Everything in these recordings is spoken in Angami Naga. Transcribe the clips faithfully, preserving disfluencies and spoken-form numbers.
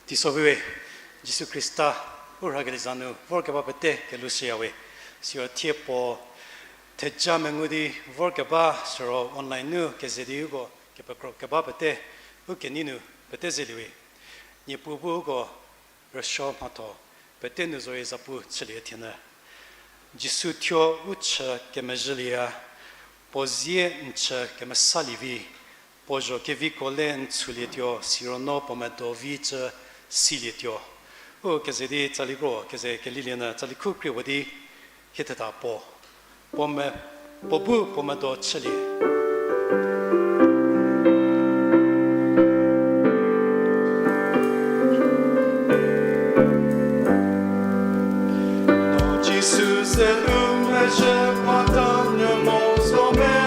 Teiso viwe, Jisu Khrista u rhakelie za nu vorkeba pete kelhou shüyawe. Siro thie puo theja mengu di vorkeba siro online nu keze di uko kepekro keba pete u kenei nu pete zeliewe. Niepuu bu uko rüsuo mhatho pete nu zorei zapu chülie thienyü. Jisu thuo u chü kemezhülieya, puo zie n chü kemesalie vi, puo zho keviko le n chülietuo, siro no puo medo vi cü silietuo. U keze di tsali kro keze kelilienyü tsali khu krie vo di hie theta puo, puo me, puo bu puo medo chülie. No Jisu ze u mezhü pata nyü mo zo me,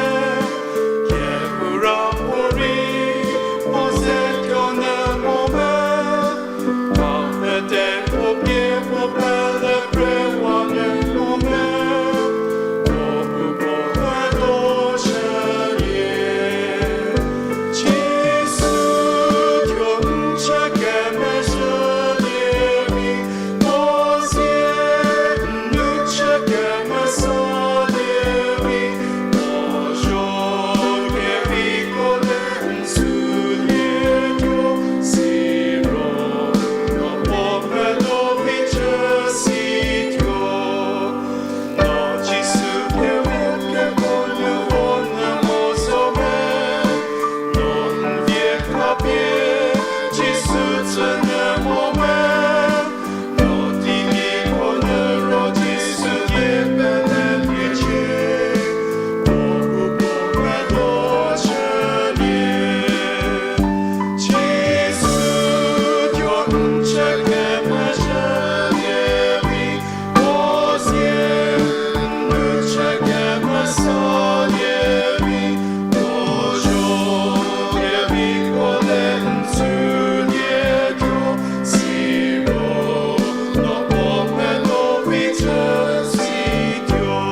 kehou ra puorei puo ze tuo nyü mo me, a pete puo pie puo pele krewa nyü mo me, puo bu puo medo chülie. Jisu thuo n chü kemezhülie vi, puo zie n nu chü kemesalie vi, puo zho keviko le n chülietuo, siro no puo medo vi chü situo. No Jisu kehou keko nu vo nyü mo zo me, no n vie khapie Jisu tsü nyü mo me, no teigei ko nyü ro Jisu die pele liecie, puo bu puo medo chülie. Jisu thuo n chü kemezhülie vi, puo zie n nu chü kemesalie vi, puo zho keviko le n chülietuo, siro no puo medo vi chü situo.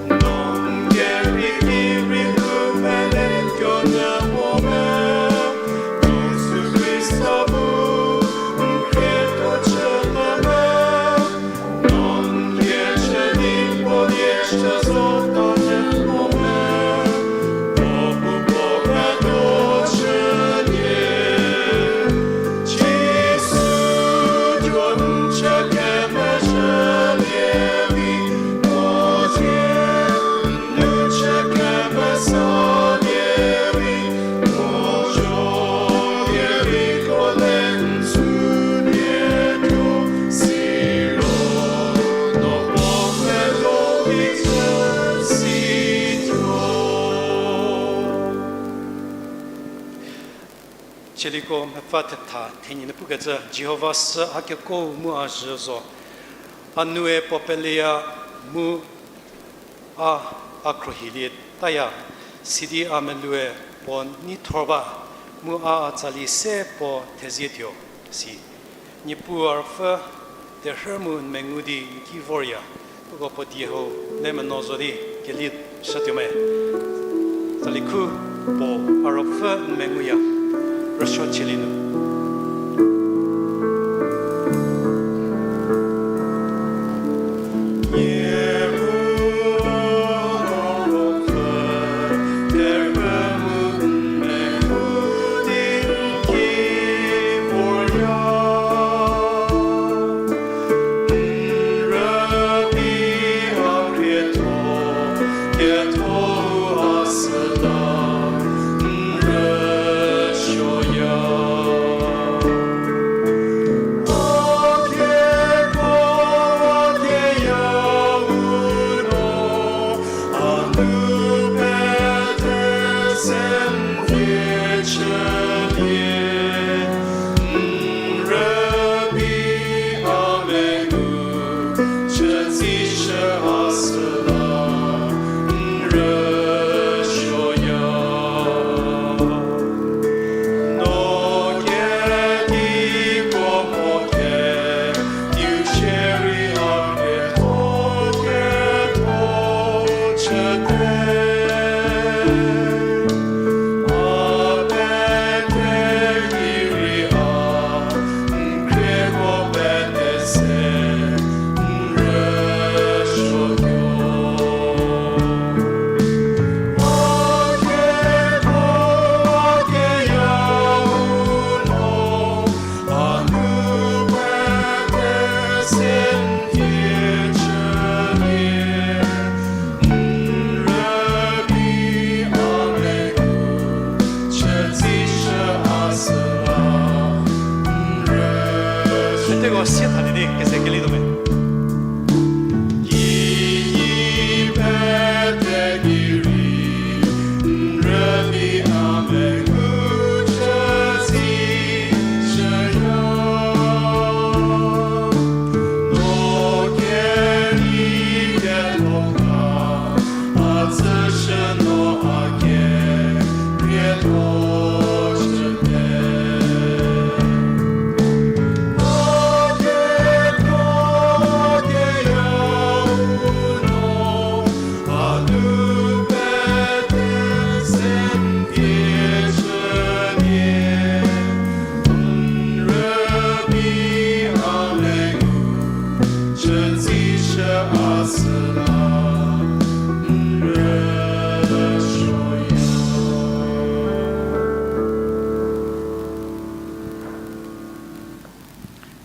No n kerei ki rei u mele tuo nyü mo me, Jisu Khrista bu n khrietho chülie me, no n khrie chü di puo die chü zota nyü mo me, puo bu puo medo chülie. Jisu thuo n chü kemezhülie vi, puo zie n nu chü kemesalie vi, puo zho keviko le n chülietuo, siro no puo medo vi chü situo. Tsaliko mepfü thetha thenyi nu pukecü, Jihova sü a keko mu a zhü zo. A noue puo peleya mu a a khruohilie taya, sidi a meloue puo neithor ba, mu a a tsali se puo thezietuo, si. Niepuu a ruopfü terhü mu n mengu di n ki vorya, uko puo die hau le meno zo di keli shütuo me. Tsali khu, puo a ruopfü n menguya, rüsuo chülie nu. Sie tha di di keze keli do me.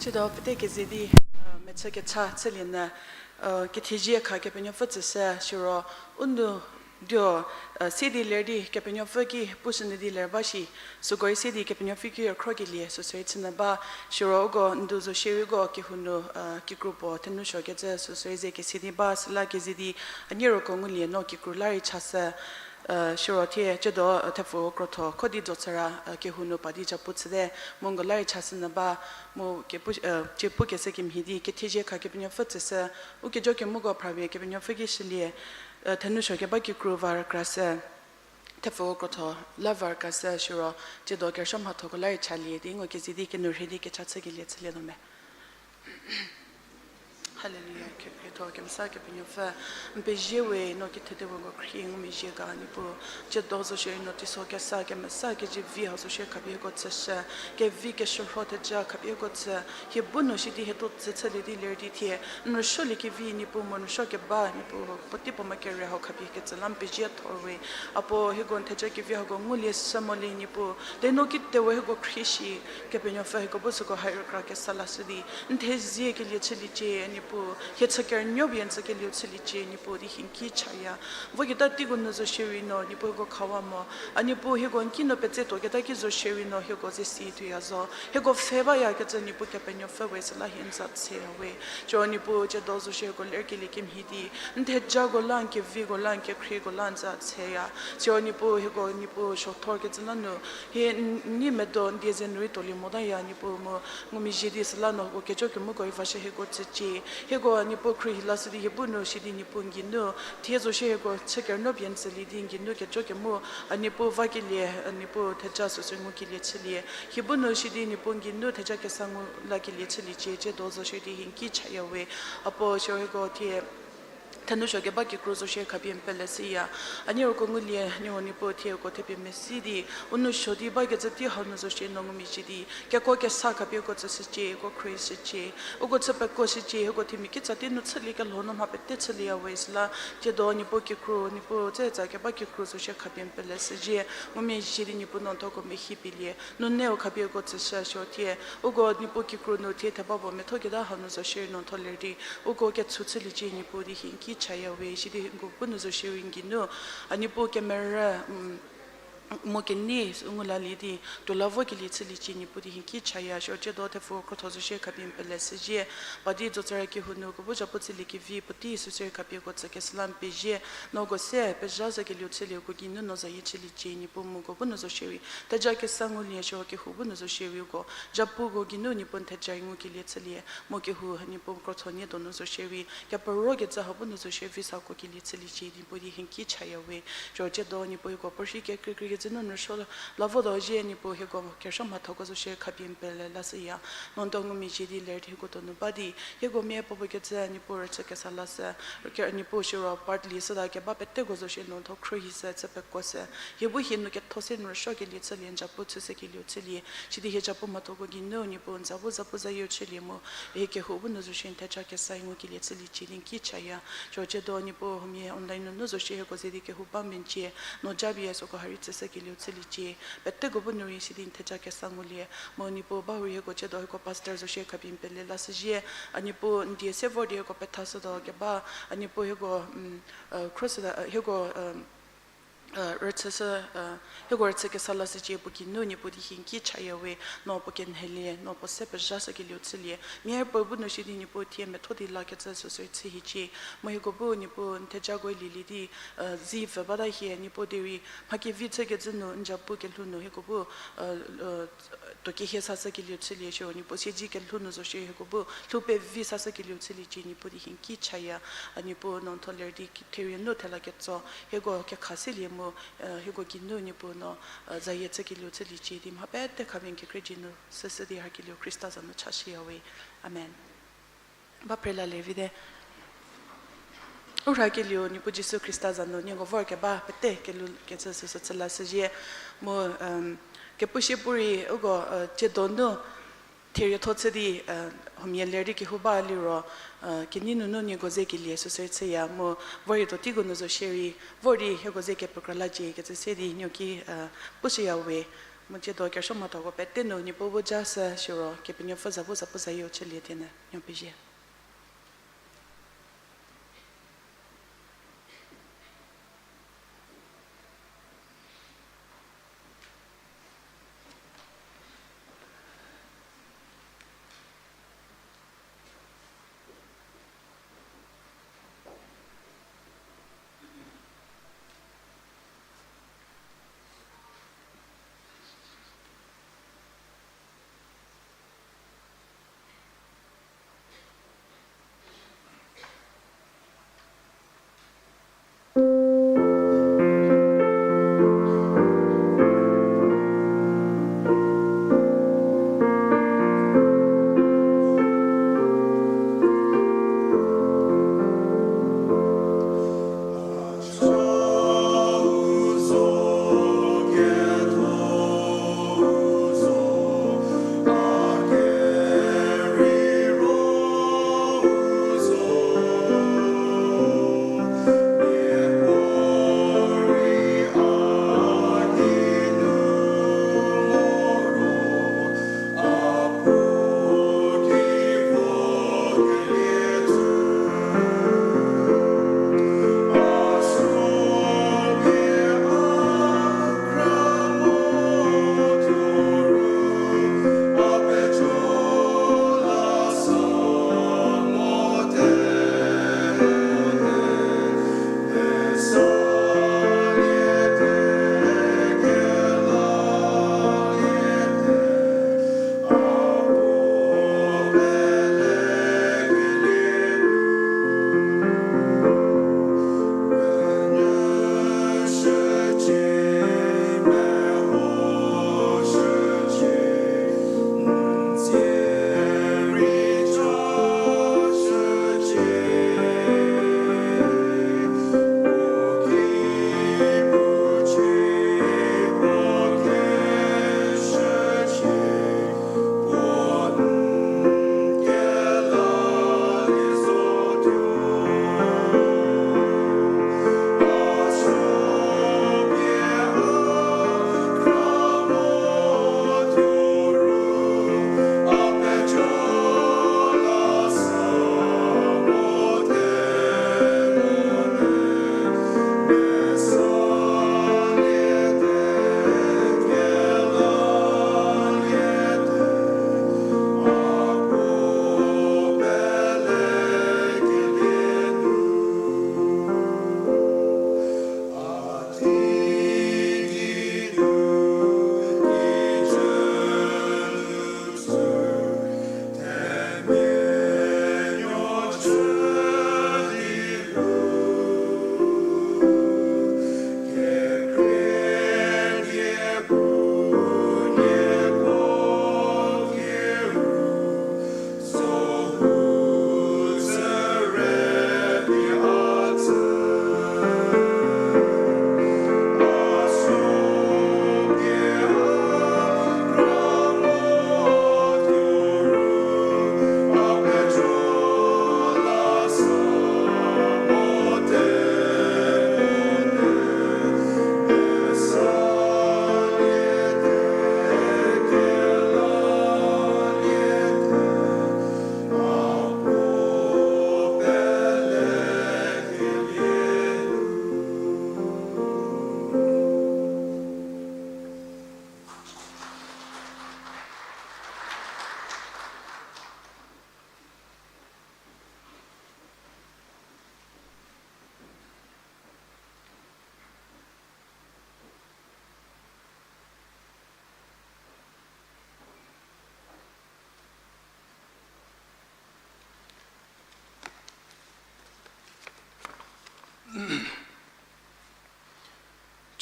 Chüdo pete keze di, mechü kecha chülie nyü, kethezie kha Kepenuopfü tsüshü siro, u nu dio, se di ler di Kepenuopfü ki pushünyü di ler ba shi, süko rei se di Kepenuopfü ki rükhrokelie süsü rei chünyü ba, siro uko ndu zo shierei uko kehou nu, kikru puo thenou suokecü süsü rei ze kese di ba, süla keze di a nie roko ngulie no kikru la rei chashü, siro thie chüdo, thepfu krotho kho di Jotsara, kehou nu pa di japu chüte, mu nko la rei chashünyü ba, mu kepu, cie pukeshü kemhie di kethezie kha Kepenuopfü tsüshü, u kejo kemuko phrapie Kepenuopfü ki shülie, thenou suo keba kikru va rükrashü, thepfu krotho la va rükrashü siro, chüdo kerüsuo mhathoko la rei chalie di nko keze di kenourhei di kecha chükelie chülie no me. Haleluya, kekrietho kemesa Kepenuopfü, n pezie we no kethede we nko khrie ngumezhie ga Niepuu, chüdo zo shierei no teiso kesa kemesa kezivi hau zo shie khapie hieko tsüshü, kevi keshürho theja khapie hieko tsü, hie bu nu shi di hie tuo tsü chülie di ler di thie, n rüsuolie kevi Niepuu mo n rüsuo keba Niepuu, puotei puo ma kere hau khapie ketsü la n pezie thor we, apo hieko n theja kevi hako ngulie shü molie Niepuu, de no kitewe hieko khrie shi, Kepenuopfü hieko bu süko hai rükra kesa lashü di, n thezie kelie chüliecie Niepuu, hie chü kerünuo pie n tsükelieu chüliecie Niepuu di hie n ki chaya. Voketa teiko nu zo shierei no Niepuu hieko khawa mo, a Niepuu hieko n ki no petsetuoketa ki zo shierei no hieko ze si thuya zo, hieko pfhe bayakecü Niepuu Kepenuopfü we süla hie n za tseya we. Siro Niepuu chüdo zo shie hieko lerkelie kemhie di, n thejako la n keviko la n kekhrieko la n za tseya. Siro Niepuu hieko Niepuu suothorkecü la nu, hie n, n nei medo n die ze nu rei tuolie motaya Niepuu mu, ngumezhie di süla no hieko kejo kemuko rei vashü hieko tsücie. Hieko Niepuu khruohi lashü di hie bu nu shi di Niepuu n geinu, thie zo shie hieko chü kerünuo pie n tsülie di n geinu kejo kemu, a Niepuu vakelie, a Niepuu theja süsü ngukelie chülie. Hie bu nu shi di Niepuu n geinu theja kesa ngu lakelie chüliecie, chüdo zo shie di hie n ki chaya we. Apo siro hieko thie thenou suo keba kikru zo shie khapie n pele shüya. A nie roko ngulie, nieko Niepuu thie uko thepie mesi di, u nou suo di bakecü tei hau nu zo shie no ngumezhie di, kekuo kesa khapie uko tsüshücie, uko khruohishücie, uko chü pekuoshücie, hieko themia kitsa tei nu chüliekelho no mha pete chülieya we süla, chüdo Niepuu kikru, Niepuu tsetsa keba kikru zo shie khapie n pele shüzhie, ngumezhie di Niepuu no n thuoko mehie pielie, nuneu khapie uko tsüshü siro thie, uko Niepuu kikru nu thie theba puo methoketa hau nu zo shierei no n thuo ler di, uko ketsu chüliecie Niepuu di hie n ki chaya we, sidi uko bu nu zo shierei n geinu, a Niepuu kemerü, mu kenei ngu lalie di, tuo la vokelie chüliecie Niepuu di hie n ki chaya, siro chüdo thepfu krotho zo shie khapie n pele shüzhie, pa di Jotsara kehou nu uko bu japu chülie kevi puotei süsü rei khapie uko tsükeshü la n pezie, no uko se pezha zhakelieu chülie uko geinu no zayie chüliecie Niepuu mu uko bu nu zo shierei, theja kesa ngulie siro kehou bu nu zo shierei uko, japuko geinu Niepuu n theja rei ngukelie chülie, mu kehou Niepuu krotho nie donu zo shierei, keperokecü hau bu nu zo shie vi sa kuokelie chüliecie Niepuu di hie n ki chaya we, siro chüdo Niepuu hieko puorhi kekreikreikecü nu n rüsuo la votuo zhie Niepuu hieko kerüsuo mhathoko zo shie khapie n pele lashüya, no n thuo ngumezhie di ler di hieko donu ba di, hieko mia puopuo kecü Niepuu rüchü kesa lashü, ke Niepuu siro part lieshüta keba peteko zo shie no n thuo khruohishü chü pekuoshü, hie bu hie nu ketho se n rüsuokelie chülie n japu chüshükelieu chülie, sidi hie japu mhathoko geinu Niepuu n za bu zapu zayieu chülie mu, hie kehou bu nu zo shie n theja kesa rei ngukelie chüliecie di n ki chaya, siro chüdo Niepuu huomia online nunu zo shie hieko ze di kehou ba mencie, no japie süko ha rei tsüshükelieu chüliecie, peteko bu nu rei sidi n theja kesa ngulie, mu Niepuu ba hurei hieko chüdo hieko pastor zo shie khapie n pele lashüzhie, a Niepuu n die se vor di hieko pethashütuo keba, a Niepuu hieko, khro süla, hieko, rüchüshü, hieko rüchü kesa lashücie, puo geinu Niepuu di hie n ki chaya we, no puo kenhelie, no puo se pezhashükelieu chülie. Mia puo bu nu shi di Niepuu thie metho di lakecü süsü rei chü hiecie. Mu hieko bu Niepuu n thejakoe lielie di, zi pfü bata hie, Niepuu derei mha kevi chükecü nu n japu kelhou nu hieko bu tuo kehie sashükelieu chülie shiro, Niepuu siedze kelhou nu zo shiro hieko bu lhou pevi sashükelieu chüliecie, Niepuu di hie n ki chaya, a Niepuu no n tho ler di therie nu thela ketso, hieko kekha selie mu, hieko geinu Niepuu no zayie chükelieu chüliecie di mha pete khapie n kekhrie dzie nu süsü di hakelieu Khrista za nu chashüya we. Amen. Ba phre lalie vite. U rhakelieu Niepuu Jisu Khrista za nu nieko vorkeba pete kelhou kecü süsü chü lashüzhie. Mu, kepu shie pu rei uko tsiedo nu therietho chü di huomia ler di kehou ba liro, kenei nunu nieko ze kelie süsü rei chüya mu, vorietuo teiko nu zo shierei vor di hieko ze kepekra lacie kecü se di nieko ki pushüya we. Mu tsiedo kerüsuo mhathoko pete nu Niepuu bu ja sü shiro Kepenuopfü za bu zapu zayieu chülie di nu nieko pezie.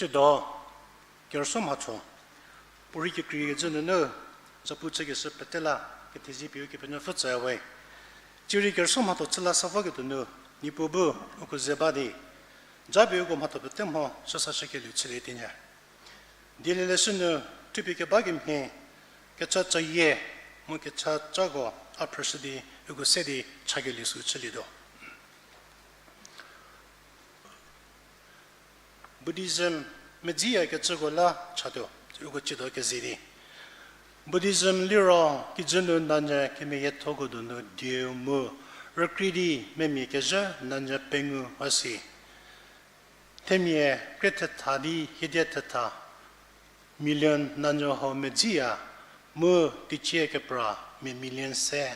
Siedo, kerüsuo mhatho, puorei kekreikecü nunu, zapu chükeshü pete la, kethezie pie Ukepenuopfü tsüyawe. Sirei kerüsuo mhatho chü la sa voketuo nu, Niepuu bu uko ze ba di, japie uko mhatho pete mho süsashükelieu chülie tenyü. Dielielie sünu, thupie keba kemhie, kecha cayie, mu kechacako a phrüshü di, uko se di chakelie sü chülietuo. Buddhism medziyakecüko la chatuo, uko tsiedo keze di. Buddhism liro kijü nu nanyü kemeyiethoko donu dieu mu, rükrei di memia kezhü nanyü pengou asi. Themia krie thetha di hiedie thetha, million nanyü hau medziya, mu teicie kepra mia million se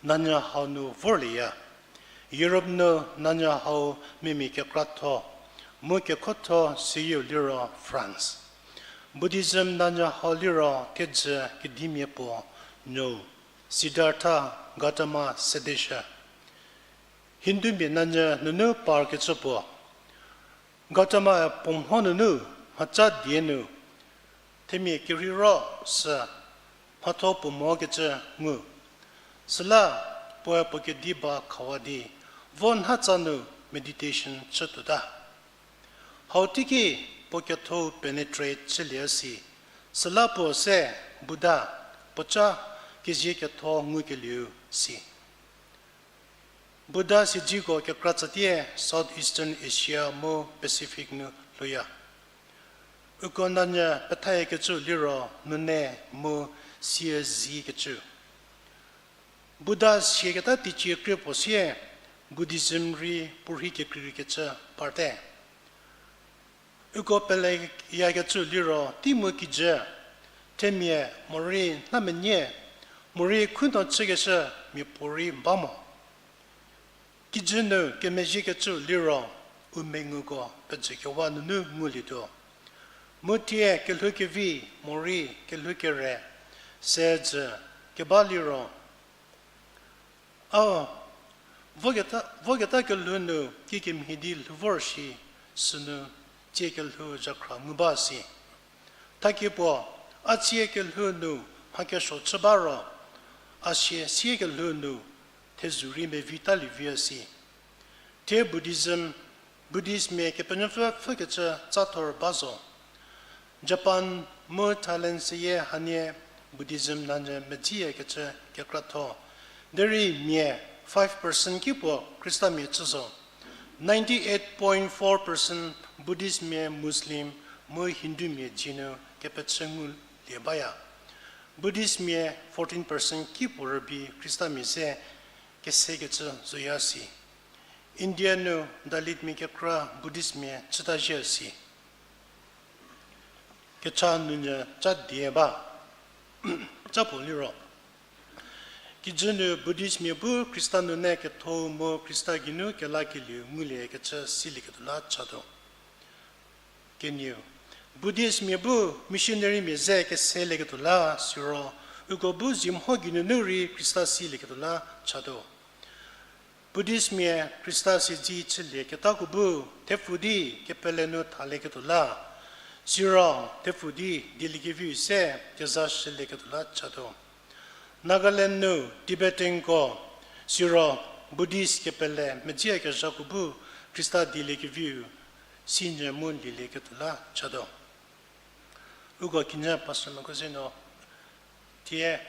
nanyü hau nu vorlieya. Europe nu nanyü hau memia kekratho, mu kekhotho seyieu liro France. Buddhism nanyü hau liro thiedzü kedimia puo nuou, Siddhartha Gautama sedeshü. Hindumia nanyü nunu parkecü puo, Gautamae puo mho nunu mhaca die nu, themia kerheiro sü mhatho puo mokecü ngu. Süla puoe puo kedi ba khawa di, vo nhatsa nu meditation chütuota. Hau teiki puo ketho-u penetrate chülie si, süla puo se Buddha puoca kezie ketho ngukelieu si. Buddha siedziko kekra tsatie South Eastern Asia mu Pacific nu lhouya. Uko nanyü pethayakecü liro nune mu siezikecü. Buddha siaketa teicie krie puo sie Buddhism rei puorhi kekreikecü parte. Uko peleyakecü liro tei mu kijü, themia morei nhamenyie, morei khunuo chükeshü mia puorei ba mo. Kijü nu kemezhiekecü liro u menguko pejükewa nunu ngulietuo. Mu thie kelhou kevi morei kelhou kere se jü keba liro, a, voketa, voketa kelhou nu kikemhie di lhou vor shi, sünu tsie kelhou zhakhra ngu ba si. Thakie puo, a tsie kelhou nu mha kesuo chü ba ro, a sie sie kelhou nu thezou rei mevi talie vi si. Thie Buddhism, Buddhistmia Kepenuopfü pfhükecü tsathor ba zo. Japan mu Thailand seyie hanie Buddhism nanyü medziyakecü kekratho. Derei mia five percent ki puo Khristamia chü zo. Ninety-eight point four percent Buddhistmia Muslim mu Hindumia dzie nu kepechü ngulie baya. Buddhistmia fourteen percent ki puo rübei Khristamia ze kesekecü zoya si. India nu Dalitmia kekra Buddhistmia chütazhie si. Kecha nunyü ca die ba. Ca puo liro, kijü nu Buddhistmia bu Khrista nune ketho-u mu Khrista geinu kelakelieu nguliekecü silieketuo la chatuo. Kenieu, Buddhistmia bu missionarymia ze keselieketuo la siro, uko bu zie mho geinunu rei Khrista silieketuo la chatuo. Buddhistmia Khrista siedzi chülieketako bu thepfu di kepele nu thalieketuo la, siro thepfu di dieliekeviu se kezashülieketuo la chatuo. Nagaland nu Tibetanko, siro Buddhist kepele medziyakezhako bu Khrista dieliekeviu sinyü mu lielieketuo la chatuo. Uko kinyü pastor meko ze no, thie,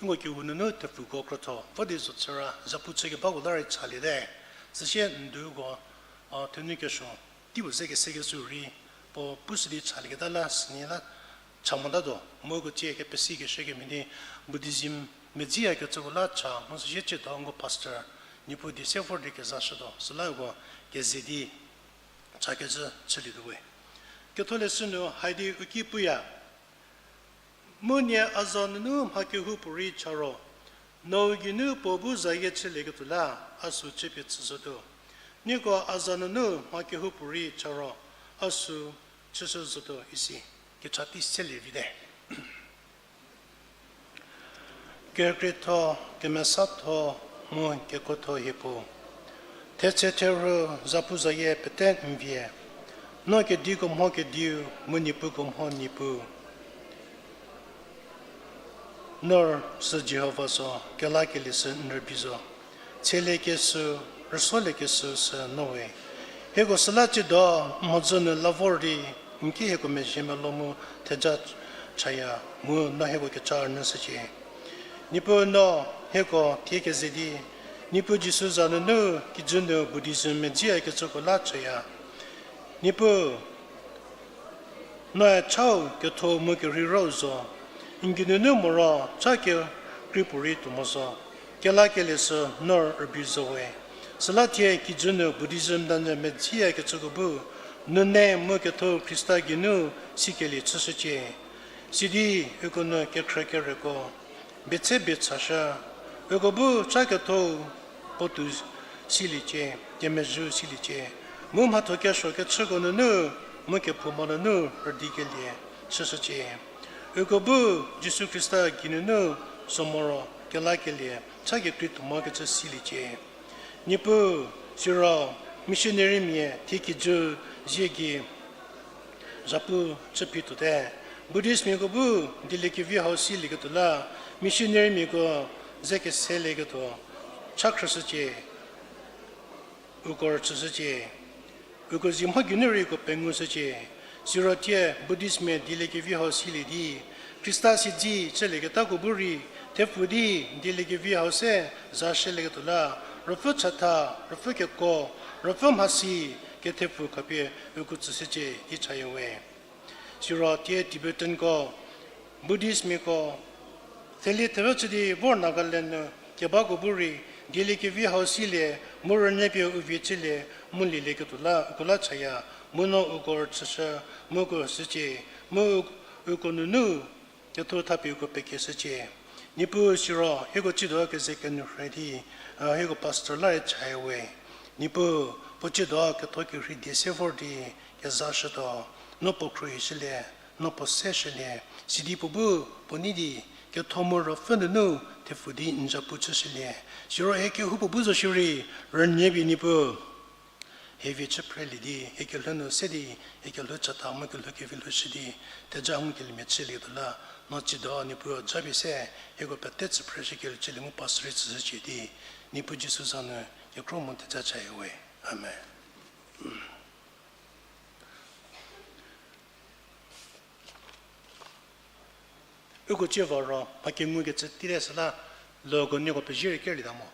uko kehou nunu thepfuko krotho vo di zo chüra zapu chükebako la rei chaliete. Süsie nduko, a, thenu kesuo teipuo ze kesekeshü rei, puo pushü di chalieketa la sünie la cha motatuo, mu uko tsie kepesikeshü kemhie di Buddhism medziyakecüko la cha, mu süsie tsiedo uko pastor Niepuu die se vor di kezashütuo, süla uko keze di chakecü chülietuo we. Ketholeshü nu haidi u ki puya, mu nie a za nunu mha kehoupuorei cha ro, no geinu puo bu zayie chülieketuo la, a sü chüpie chü zotuo. Nieko a za nunu mha kehoupuorei cha ro, a sü chüshü zotuo isi, kecha tei selie vite. Kekreitho, kemesatho, mu kekuotho hie Puo, thetse therhu zapuzayie pete n vie. No kediko mho kediu, mu niepuko mho niepuu. No sü Jihova zo, kelakelie sü n rübei zo. Tselie kesü, rüsolie kesü sü no we. Hieko süla ciedo, mhodzü nu la vor di, n ki hieko mezhie melou mu theja chaya, mu no hieko kecha rünyüshücie. Niepuu no hieko thie keze di, Niepuu Jisu za nunu kijü nu Buddhism medziya kecüko la chaya. Niepuu, noe chau ketho mu kerhei rau zo, n geinunu moro cha kekrei puorei tuo mo zo, kelakelie sü no rübei zo we. Süla thie kijü nu Buddhism danyü medziya kecüko bu, nune mu ketho Khrista geinu sikelie chüshücie. Sidi uko nu kekhrü kereko betse bie chashü, uko bu cha ketho puotou siliecie, kemezhü siliecie. Mu mhatho kesuo kechüko nunu, mu kephouma nunu rüdikelie chüshücie. Uko bu Jisu Khrista geinunu zo moro kelakelie cha kekrei tuo mokecü siliecie. Niepuu, siro missionarymia thie kijü zie gei zhapu chüphi tuote. Buddhistmiako bu dieliekevi hau silieketuo la, missionarymiako ze keselieketuo cha khrüshücie, uko rüchüshücie. Uko zie mho geinu rei uko pengushücie. Siro thie Buddhistmia dieliekevi hau silie di, Khrista siedze chülieketako bu rei thepfu di dieliekevi hau se zashülieketuo la, Ruopfü chatha, Ruopfü kekuo, Ruopfü mhasi kethepfu khapie uko tsüshücie di chaya we. Siro thie Tibetanko, Buddhistmiako thelie thevü chü di vor Nagaland nu kebako bu rei dieliekevi hau silie, mu rünyüpie u vie chülie, mu lielieketuo la uko la chaya, mu no uko rüchüshü, mu uko shücie, mu uko nunu ketho thapie uko pekieshücie. Niepuu siro hieko tsiedo keze kenyü rhei di, hieko pastor la rei chaya we. Niepuu, puo tsiedo ketho kerhei die se vor di kezashütuo, no puo khruohishülie, no puo seshülie, sidi puo bu puo nei di ketho mu ruopfü nunu thepfu di n zapu chüshülie. Siro hie kehoupuo bu zo shierei, rünyüpie Niepuu hie vie chü phrelie di, hie kelhou nu se di, hie kelhou chatha mu kelhou kevi lhoushü di, theja ngukeliemia chülieketuo la, no tsiedo Niepuu japie se, hieko pete tsü phreshükelieu chülie mu pastor rei tsüshücie di, Niepuu Jisu za nu kekhro mu theja chaya we. Amen. Uko cie va ro mha kengukecü tite süla, loko nieko pezie rei kerlieta mo.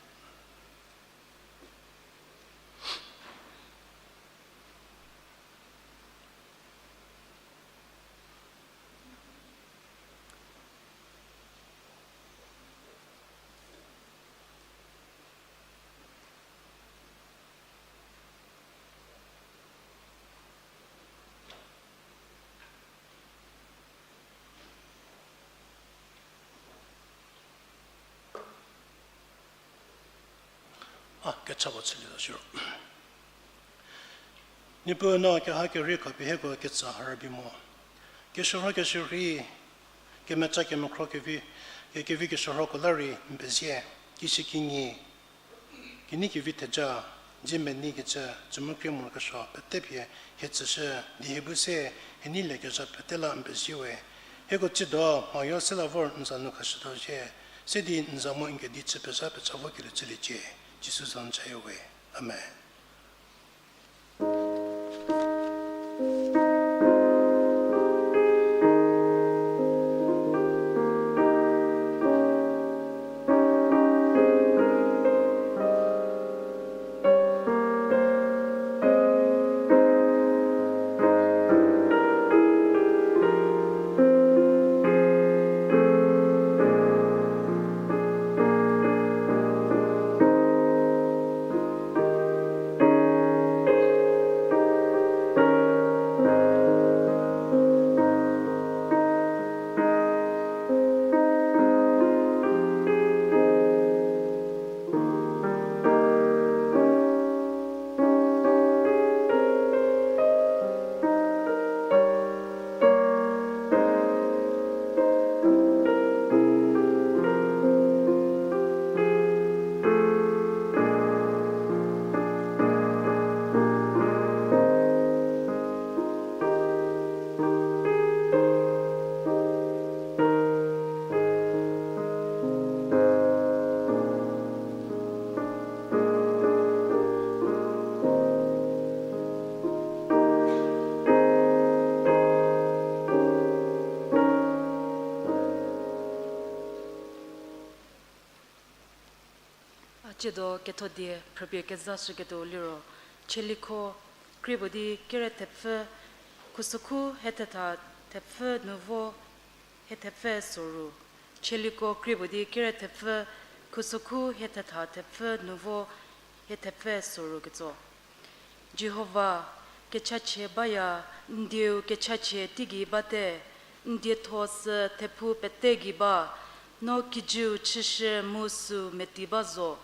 A, kechako chülietuo siro. Niepuu no keha kerhei khapie hieko ketsa ha rübei mo. Kesuorho kesuorhi, kemeca kemekhro kevi, ke- kevi kesuorhoko la rei n pezie, kishükinyi, kinei kevi theja, dzie meneikecü, cümu krie morokesuo pete pie hie tsüshü di hie bu se hie nei lekezha pete la n pezie we. Hieko tsiedo mhayo se la vor n za nu khashütuo zhie, se di n za mu n kedi chü pezha pecha vokelie chüliecie, Jisu za nu chaya we. Amen. Tsiedo kethodie phrüpie kezashüketuo liro, Tsaliko krie puo di kere thepfü, khusokhu hiethetha thepfü nu vo hiethepfü soru. Tsaliko krie puo di kere thepfü, khusokhu hiethetha thepfü nu vo hiethepfü soru ketso. Jihova, kechachie baya, n dieu kechachie teigei bate, n dietho sü thephu pete gei ba, no kijüu chüshü mu süu meti ba zo.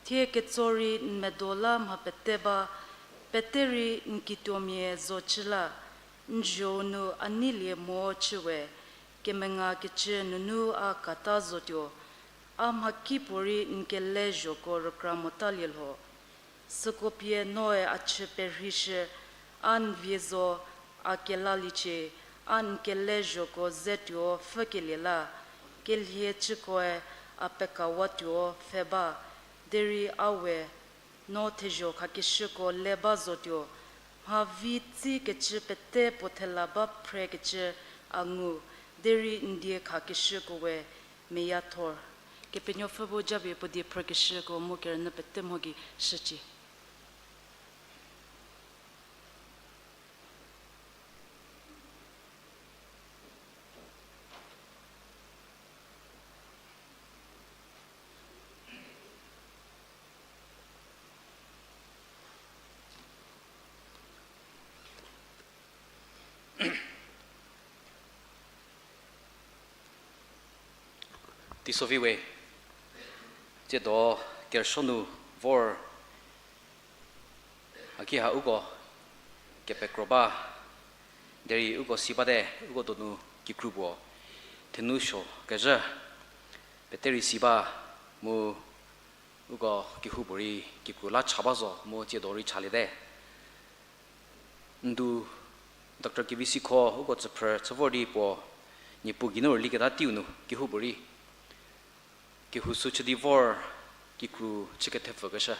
Thie ketso rei n medo la mha pete ba, pete rei n kituomia zo chü la, n zho-u nu a neilie mo chüwe, kemengakecü nunu a kata zotuo, a mhakipuorei n kelezhoko rükra motalie lho. Süko pie noe a chü perheishü, a n vie zo, a kelaliecie, a n kelezhoko ze tuo pfhükelie la, kelhie chükoe a pekawatuo pfhe ba, derei a we, no thezho khakeshüko le ba zotuo, mha vi tsi kecü pete puo thela ba phrekecü a ngu, derei n die khakeshüko we meyathor. Kepenuopfü bu japie puo die phrükeshüko mu kerünyü pete mho gei shücie. Teisovi we, tsiedo kerüsuo nu vor, haki ha uko kepekro ba, derei uko si bate, uko donu kikru puo thenu suo kezhü, pete rei si ba, mu uko kehoupuorei kikru la cha ba zo mu tsiedo rei chaliete. Ndu Doctor Kevisikho uko tsüphrü chü vor di puo Niepuu geinu rüliketa teiu nu kehoupuorei kehou sü chü di vor kikru chü kethepfükeshü,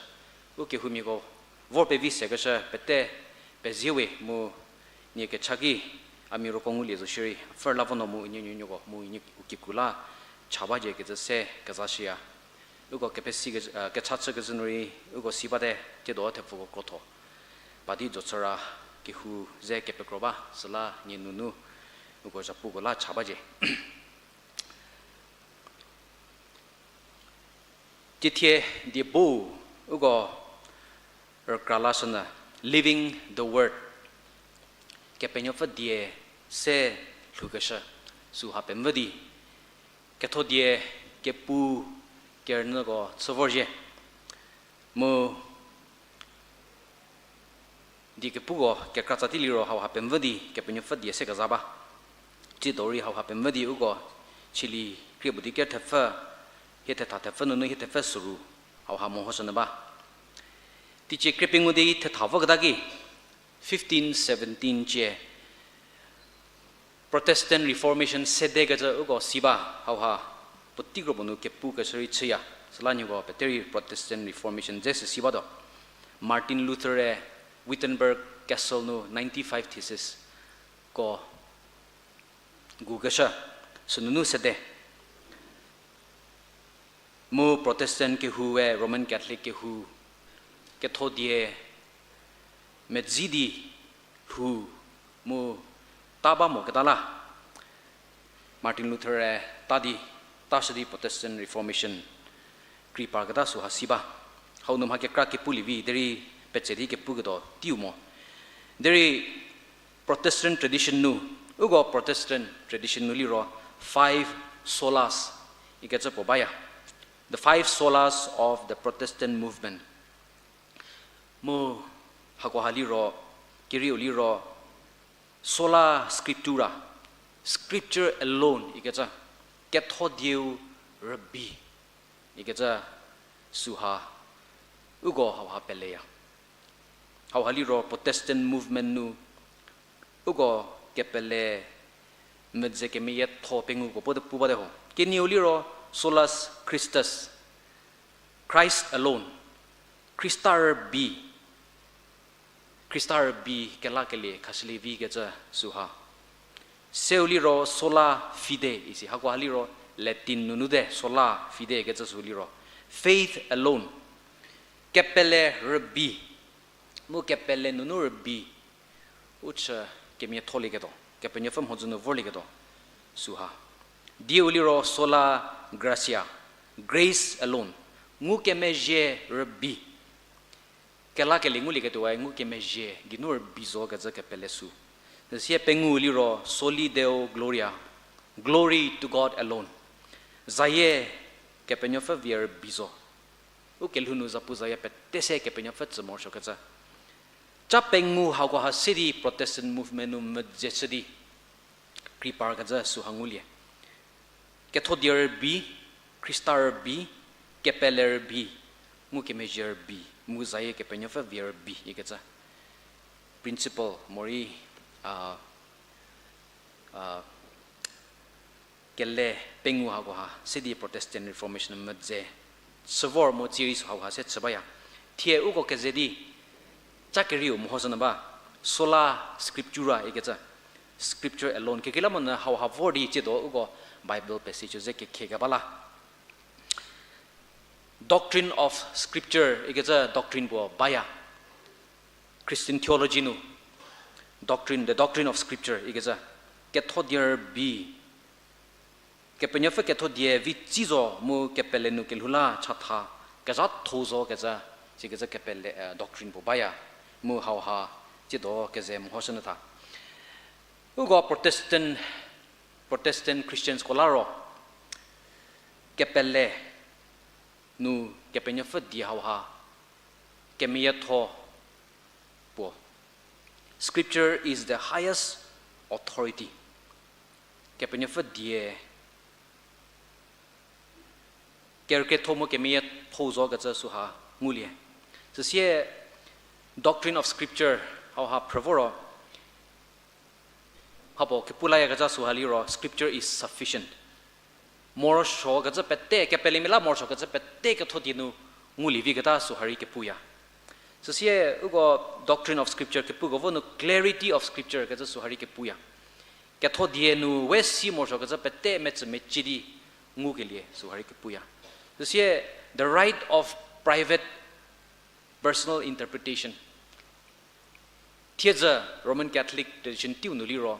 u kehoumiako vor pevi sekeshü pete pezie we mu nie kecha ki a mia roko ngulie zo shierei, pfhü la vo no mu unie nuonuoko mu unie u kikru la cha bacie kecü se kezashüya. Uko kepesi ke-, kecha chükezhü nu rei uko si bate, tsiedo thepfuko krotho pa di zo chüra kehou ze kepekro ba, süla nie nunu uko zhapuko la cha bacie. Tiethie die bu uko rükra lashünyü, Living the Word, Kepenuopfü die se lhoukeshü, süha pemvü di kethodie kepu kerünyüko chü vorzhie. Mu die kepuko kekra tsatie liro hauha pemvü di Kepenuopfü die se keza ba. Tsiedo rei hauha pemvü di uko Tsali krie puo di kerü thepfü, hie thetha thepfü nunu hie thepfü soru hauha mehoshünyü ba. Teicie krie pengou di thetha voketa ki, fifteen seventeen cie Protestant Reformation sedekecü uko si ba, hauha puotei kro puo nu kepukeshü rei chüya, süla nieko pete rei Protestant Reformation dze sü si ba tuo. Martin Luther-e Wittenberg Castle nu ninety-five thesis ko ngukeshü, sünunu sede. Mu Protestant kehoue Roman Catholic kehou kethodie medzi di lhou mu ta ba moketa la, Martin Luther-e ta di, tashü di Protestant Reformation kri parketa süha si ba. Hau nu mha kekra kepulie vi derei petse di kepuketuo teiu mo. Derei Protestant tradition nu, uko Protestant tradition nu liro five solas ikecü puo baya. The five solas of the Protestant movement. Mu hakoha liro, kerieu liro, sola scriptura, scripture alone ikecü, ketho dieu rübei ikecü süha uko hauha peleya. Hauha liro Protestant movement nu uko kepele medze kemeyietho penguko puo te pu bate ho. Kenieu liro solus Christus, Christ alone, Khrista rübei, Khrista rübei kelakelie khashülie vi kecü süha. Seu liro sola fide isi, hakoha liro Latin nunu te sola fide kecü sü liro. Faith alone. Kepele rübei. Mu kepele nunu rübei. U chü kemiatholieketuo. Kepenuopfü mhodzü nu vorlieketuo. Süha. Dieu liro sola gratia. Grace alone. Ngukemezhie rübei. Kelakelie ngulieketuoe ngukemezhie geinu rübei zo kecü kepele sü. Süsie pengou liro soli deo gloria, glory to God alone. Zayie Kepenuopfü vie rübei zo. U kelhou nu zapu zayie pete se Kepenuopfü tsü morosuokecü. Ca pengou hakoha se di Protestant movement nu medze chü di krei parkecü süha ngulie. Kethodie rübei, Khrista rübei, kepele rübei, ngukemezhie rübei, mu zayie Kepenuopfü vie rübei ikecü. Principle morei, a, a, kele pengou hakoha se di Protestant Reformation medze chü vor mu tsierei sü hakoha se chü baya. Thie uko keze di, ca kerieu mehoshünyü ba, sola scriptura ikecü, scripture alone. Kekreilamonyü hauha vor di tsiedo uko Bible passage ze kekhekeba la. Doctrine of Scripture ikecü doctrine puo baya. Christian theology nu doctrine, the doctrine of Scripture ikecü, kethodie rübei, Kepenuopfü kethodie vi tsi zo mu kepele nu kelhou la chatha kezhatho zo kecü, sikecü kepele, doctrine puo baya. Mu hauha tsiedo keze mehoshünyü tha. Uko Protestant Christiansko la ro kepele nu Kepenuopfü die hauha kemeyietho puo. Scripture is the highest authority. Kepenuopfü die kerükrietho mu kemeyietho zo kecü süha ngulie. Süsie doctrine of Scripture hauha phrü voro, mhapuo kepu layakezha süha liro, Scripture is sufficient. Morosuokecü pete, kepelemia la morosuokecü pete kethodie nu ngulie viketa süha rei kepuya. Süsie uko doctrine of Scripture kepuko vo nu clarity of Scripture kecü süha rei kepuya. Kethodie nu we si morosuokecü pete metsü mecie di ngukelie süha rei kepuya. Süsie the right of private personal interpretation. Thiedzü Roman Catholic tradition teiu nu liro,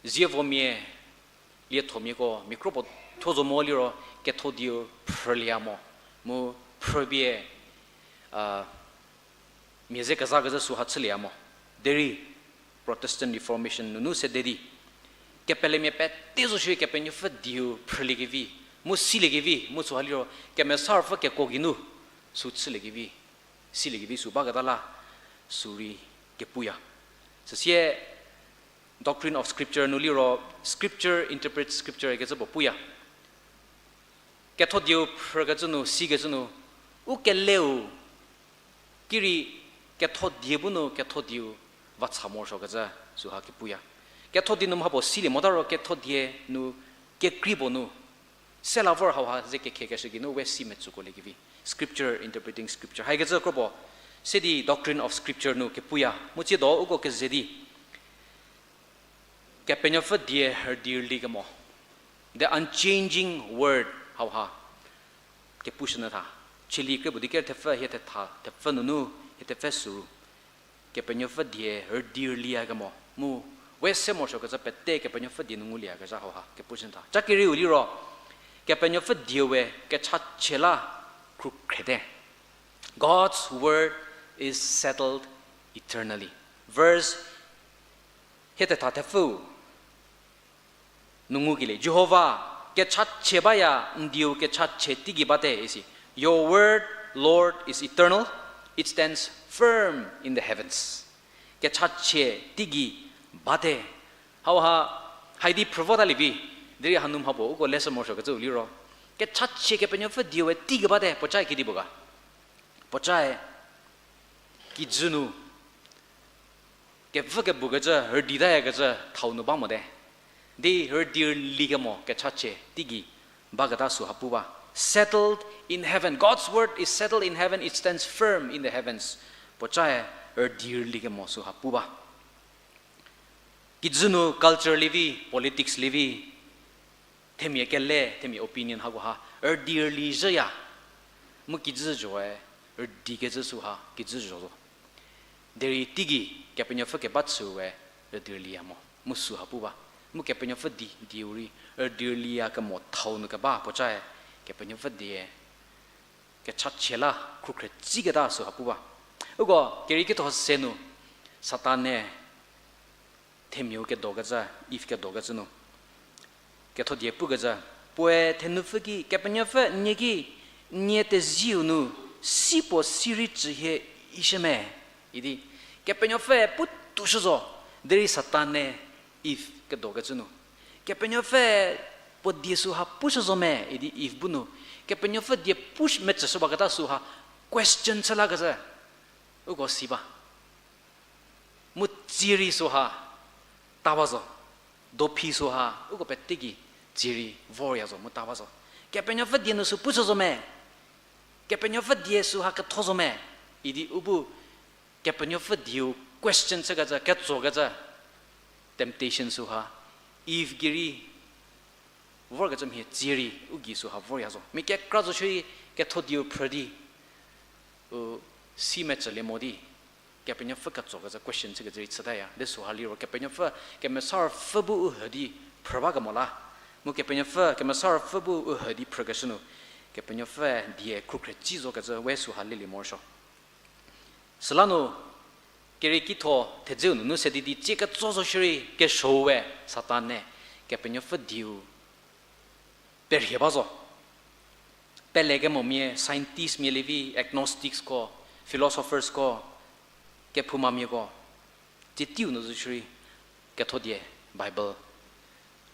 zievomia liethomiako mia kropuo thuo zo mo liro, kethodieu phrülieya mo, mu phrüpie, a, mia ze kezakezhü süha chülieya mo. Derei Protestant Reformation nunu sede di kepelemia pete zo shierei Kepenuopfü dieu phrüliekevi, mu siliekevi mu süha liro Kemesa Ruopfü kekuo geinu sü chüliekevi, siliekevi sü baketa la sü rei kepuya. Süsie doctrine of Scripture nu liro, Scripture interprets Scripture ikecü puo puya. Kethodieu phrükecü nu, sikecü nu, u keleu ki rei kethodie bu nu kethodieu vacha morosuokecü süha kepuya. Kethodie nu mhapuo silie mota ro kethodie nu kekrei puo nu sela vor hauha ze kekhekeshü geinu we si metsüko liekevi. Scripture, interpreting Scripture haikecü kropuo se di doctrine of Scripture nu kepuya. Mu tsiedo uko keze di Kepenuopfü die rüdi rüli kemo, the unchanging word hauha kepushünyü tha. Cheli kre puo di ker thepfü, hie thetha thepfü nunu, hie thepfü süru. Kepenuopfü die rüdi rüliya kemo mu we se morosuokecü pete Kepenuopfü die nu ngulieyakezha hauha kepushünyü tha. Ca kerieu liro, Kepenuopfü die we kechachie la khrükhriete. God's word is settled eternally. Verse hie thetha thepfüu nu ngukelie, Jihova, kechachie baya, n dieu kechachie teigei bate isi. Your word, Lord, is eternal. It stands firm in the heavens. Kechachie teigei bate. Hauha, haidi phrüvotalievi, derei hanu mhapuo uko leshü morosuokecüu liro, kechachie Kepenuopfü die we teigei bate, puocae kedipuo ga? Puocae kijü nu kevü kebukecü, rüditayakecü thau nu ba mote. Di rüdi rüli kemo kechachie teigei baketa süha pu ba. Settled in heaven. God's word is settled in heaven. It stands firm in the heavens. Puocae rüdi rüli kemo süha pu ba. Kijü nu culture lievi, politics lievi, themia kele, themia opinion hakoha rüdi rüli zhüya. Mu kijü zhoe, rüdikecü süha kijü zho zo. Derei teigei Kepenuopfü keba chüwe rüdirliya mo, mu süha pu ba. Mu Kepenuopfü die, dieu rei rüdirliya kemo thau nu keba puocae, Kepenuopfü die kechachie la khrukhre tsiketa süha pu ba. Uko kerieki tho se nu Satan-e themiau kedokecü, Eve kedokecü nu ketho die pukecü, puoe thenupfü ki, Kepenuopfü nie ki, nie teziu nu si puo si rei cü hie ishü me, idi Kepenuopfüe putushü zo. Derei Satan-e Eve kedokecü nu, Kepenuopfü puo die süha pushü zo me, idi Eve bu nu, Kepenuopfü die push mecüshü baketa süha question chü lakecü, uko si ba. Mu tsie rei süha ta ba zo. Dophi süha uko pete gei tsie rei vorya zo mu ta ba zo. Kepenuopfü die nu sü pushü zo me? Kepenuopfü die süha ketho zo me? Idi u bu Kepenuopfü dieu question chükecü, ketsokecü temptation süha Eve gei rei vorkecü mhie tsie rei u gei süha vorya zo. Mia kekra zo shierei ketho dieu phrü di, u, si mecülie mo di, Kepenuopfü ketsokecü question chükecü rei chütaya. De süha liro Kepenuopfü, Kemesa Ruopfü bu u hü di phrü bakemo la. Mu Kepenuopfü, Kemesa Ruopfü bu u hü di phrükeshü nu, Kepenuopfü die khrukhre tsi zokecü we süha lelie morosuo. Süla nu, kerieki tho thedzeu nunu se di di tsie ketso zo shierei kesuo we Satan-e Kepenuopfü dieu perhie ba zo. Pelekemomia, scientistmia lievi, agnosticsko, philosophersko, kephoumamiako, tsie teiu nu zo shierei ketho die Bible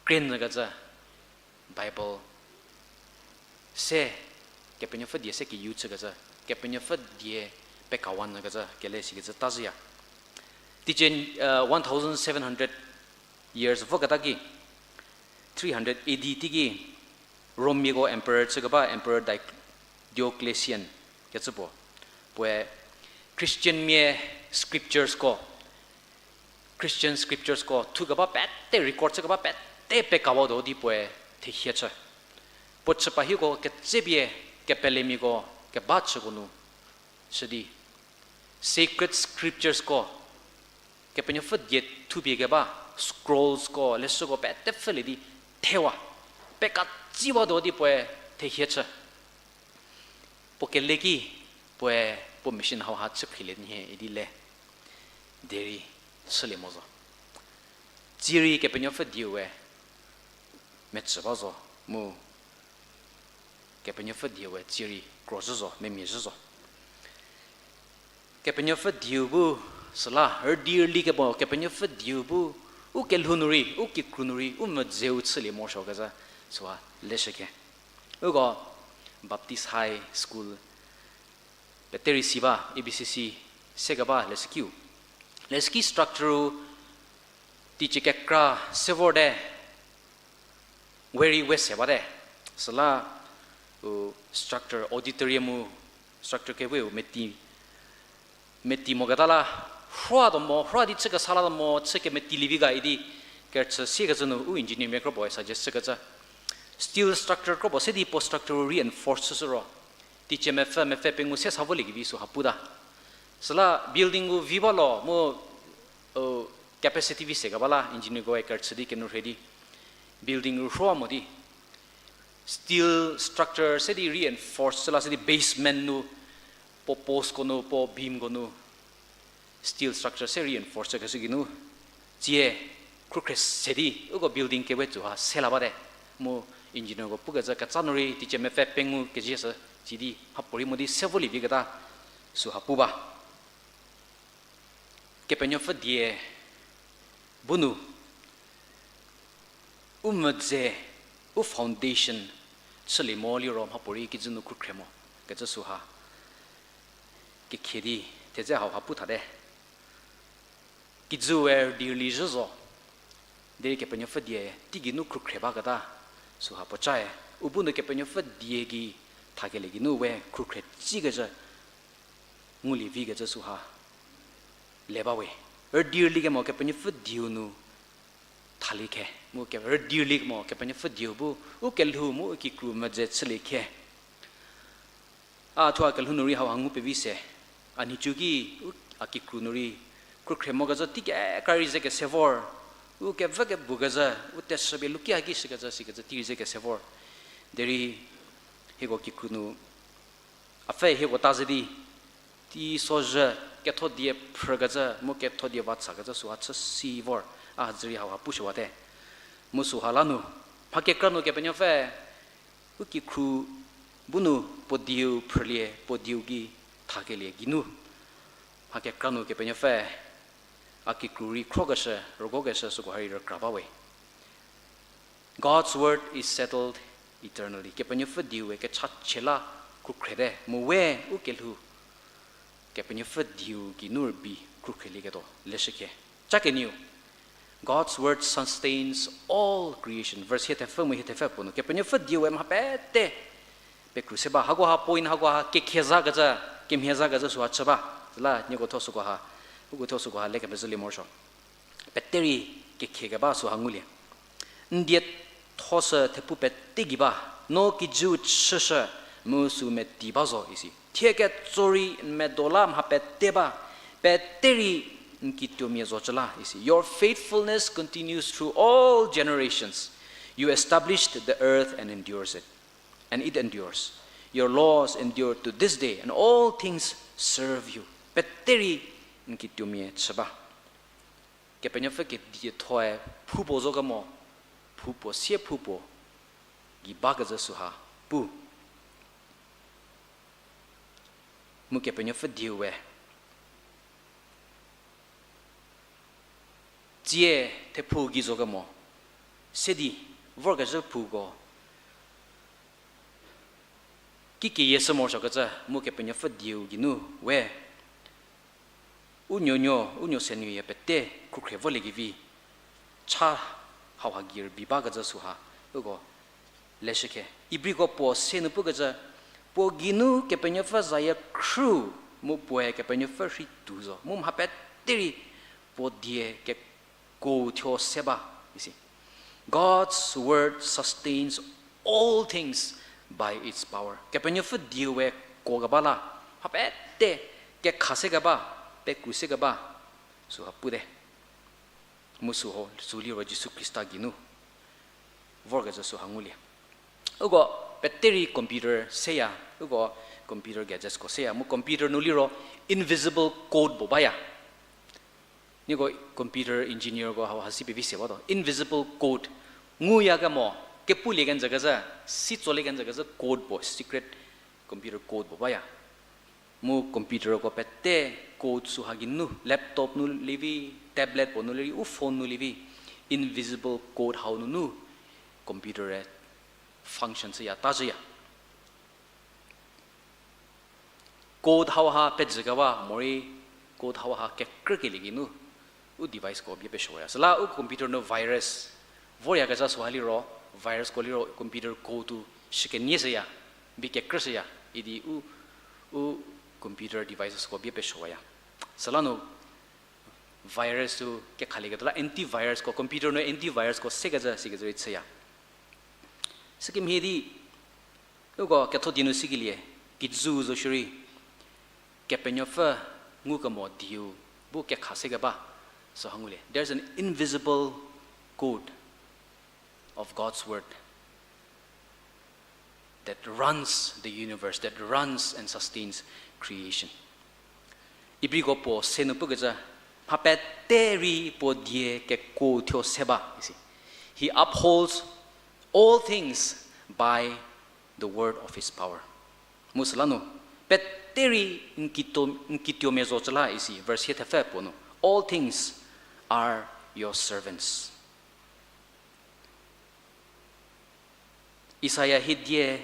krie nyükecü, Bible se Kepenuopfü die se keyou chükecü, Kepenuopfü die pekawa nyükecü kele sikecü ta zhüya. Teicie, uh, one thousand seven hundred years voketa ki, three hundred A D teiki Rommiako emperor chükeba Emperor Di-, Diocletian kecü puo, puoe Christianmia scripturesko, Christian scripturesko thukeba pete, record chükeba pete pekawa do di puoe thehie chü. Puo chüpa hieko ketsepie kepelemiako keba chüko nu chü di, sacred scripturesko, Kepenuopfü die thupie keba scrollsko, leshüko pete pfhülie di thewa, pekatsiwa do di puoe thehie chü. Puo kele ki, puoe puo mission hauha chüphrilie nhie idi le, derei chülie mo zo. Tsie rei Kepenuopfü dieu we mecü ba zo, mu Kepenuopfü dieu we tsie rei kro zhü zo, memia zhü zo. Kepenuopfü dieu bu, süla rüdi rüli kemo Kepenuopfü dieu bu, u kelhou nu rei, u kikru nu rei, u medzeu chülie morosuokecü süha leshükhe. Uko Baptist High School pete rei si ba, A B C C sekeba leshükiu. Leshüki structure-u teicie kekra se vorte, we rei we se bate. Süla, u, structure, auditorium-u, structure keweu meti, meti moketa la, rhoa do mo, rhoa di chü kesa la do mo, chü kemetilievi ga idi, kerüchü siekecü nu u engineermia kropuoe suggest chükecü, steel structure kropuo se di puo structure-u reinforce chüshü ro, teicie mepfü, mepfü pengou se sa voliekevi süha puta. Süla building-u vi ba lo mu, u, capacity vi se keba la engineerkoe kerüchü di kenourhei di building-u rhoa mo di, steel structure se di reinforce chü la se di basement nu, puo postko nu, puo beamko nu, steel structure se reinforce chükeshü geinu, tsie khrukhre se di uko building kewe tsüha se la bate. Mu engineerko pukecü ketsa nu rei teicie mepfü pengou kezieshü, tsie di mhapuorei mo di se volieviketa süha pu ba. Kepenuopfü die bu nu, u medze, u foundation chülie mo liro mhapuorei kijü nu khrukhre mo kecü süha kekhie di thedze hauha pu thate. Kijüe rüdi rüli zhü zo, derei Kepenuopfü die teigei nu khrukhre baketa süha puocae, u bu nu Kepenuopfü die gei thakelie geinu we khrukhre tsikecü ngulievikecü süha le ba we. Rüdi rüli kemo Kepenuopfü dieu nu thalie khe, mu ke-, rüdi rüli kemo Kepenuopfü dieu bu u kelhou mu u kikru medze chülie khe. A thuo a kelhou nu rei hauha ngu pevi se. A nhicu ki, u, a kikru nu rei, khrükhrie mokecü teikekra rei ze kese vor. U kevü kebu kezhü, u teshüpie luki haki shükecü, sikecü tei rei ze kese vor. Derei, hieko kikru nu, a pfhe hieko ta ze di, teisozhü, ketho die phrükecü, mu ketho die vatsakecü süha chü si vor, a dzü rei hauha pushüwate. Mu süha la nu, mha kekra nu Kepenuopfü, u kikru bu nu puo dieu phrülie, puo dieu gei thakelie geinu. Mha kekra nu Kepenuopfü, a kikru rei khrokeshü, rügokeshü süko ha rei rükra bawe. God's word is settled eternally. Kepenuopfü dieu we kechachie la khrükhriete, mu we u kelhou Kepenuopfü dieu geinu rübei khrükhrielieketuo leshükhe. Cha kenieu, God's word sustains all creation. Verse hie thepfü mu hie thepfü puo nu, Kepenuopfü dieu we mha pete pekru se ba. Hakoha point hakoha kekhie zakecü, kemhie zakecü süha chü ba. Süla nieko thuo sükoha, uko thuo sükoha lekemezhülie morosuo. Pete rei kekhie keba süha ngulie. N dietho sü thepu pete gei ba, no kijüu chüshü mu sü meti ba zo isi. Thie ketso rei n medo la mha pete ba, pete rei n kituomia zocü la isi. Your faithfulness continues through all generations. You established the earth and endures it, and it endures. Your laws endure to this day, and all things serve you. Pete rei n kituomia chü ba. Kepenuopfü kediethoe phu puo zo kemo, phu puo sie phu puo gei bakecü süha pu. Mu Kepenuopfü dieu we tsie thephu gei zo kemo, se di vorkezhü phuko ki keyie shü morosuokecü mu Kepenuopfü dieu geinu we u nuonuo, u nuo se nuoye pete khrükhrie volie kevi cha hauha gei rübei bakecü süha uko leshükhe. Ibriko puo se nu pukecü, puo geinu Kepenuopfü zayie khrü mu puoe Kepenuopfü rhei tuo zo mu mha pete rei puo die kekuo thuo se ba isi. God's word sustains all things by its power. Kepenuopfü dieu we kuo keba la mha pete kekha se keba, pekru se keba süha pute. Mu süho sü liro Jisu Khrista geinu vorkezhü süha ngulie. Uko pete rei computer seya, uko computer gadgetsko seya mu computer nu liro invisible code puo baya. Nieko computer engineerko hauha si pevi se batuo. Invisible code nguya kemo, kepulie kenjü kezhü, si tsolie kenjü kezhü code puo, secret computer code puo baya. Mu computerko pete code süha geinu, laptop nu lievi, tablet puo nu lievi, u phone nu lievi, invisible code hau nunu computer-e function chüya, ta chüya. Code hauha pejü keba morei code hauha kekrükelie geinu u deviceko bie pesuoya. Süla u computer nu virus voryakezha süha liro, virusko liro computer code-u shükenie shüya, bie kekrü shüya, idi u, u computer devicesko bie pesuoya. Süla nu virus-u kekhalieketuo la antivirusko, computer nu antivirusko sekecü sikecü rei chüya. Sükemhie di, uko ketho die nu sikelie, kijü zo shierei, Kepenuopfü ngukemo dieu bu kekha sekeba süha ngulie. There's an invisible code of God's word that runs the universe, that runs and sustains creation. Ibriko puo se nu pukecü, mha pete rei puo die kekuo thuo se ba isi. He upholds all things by the word of his power. Mu süla nu, pete rei n kituo, n kituomia zocü la isi, verse hie thepfü puo nu, all things are your servants. Isaia hiedie,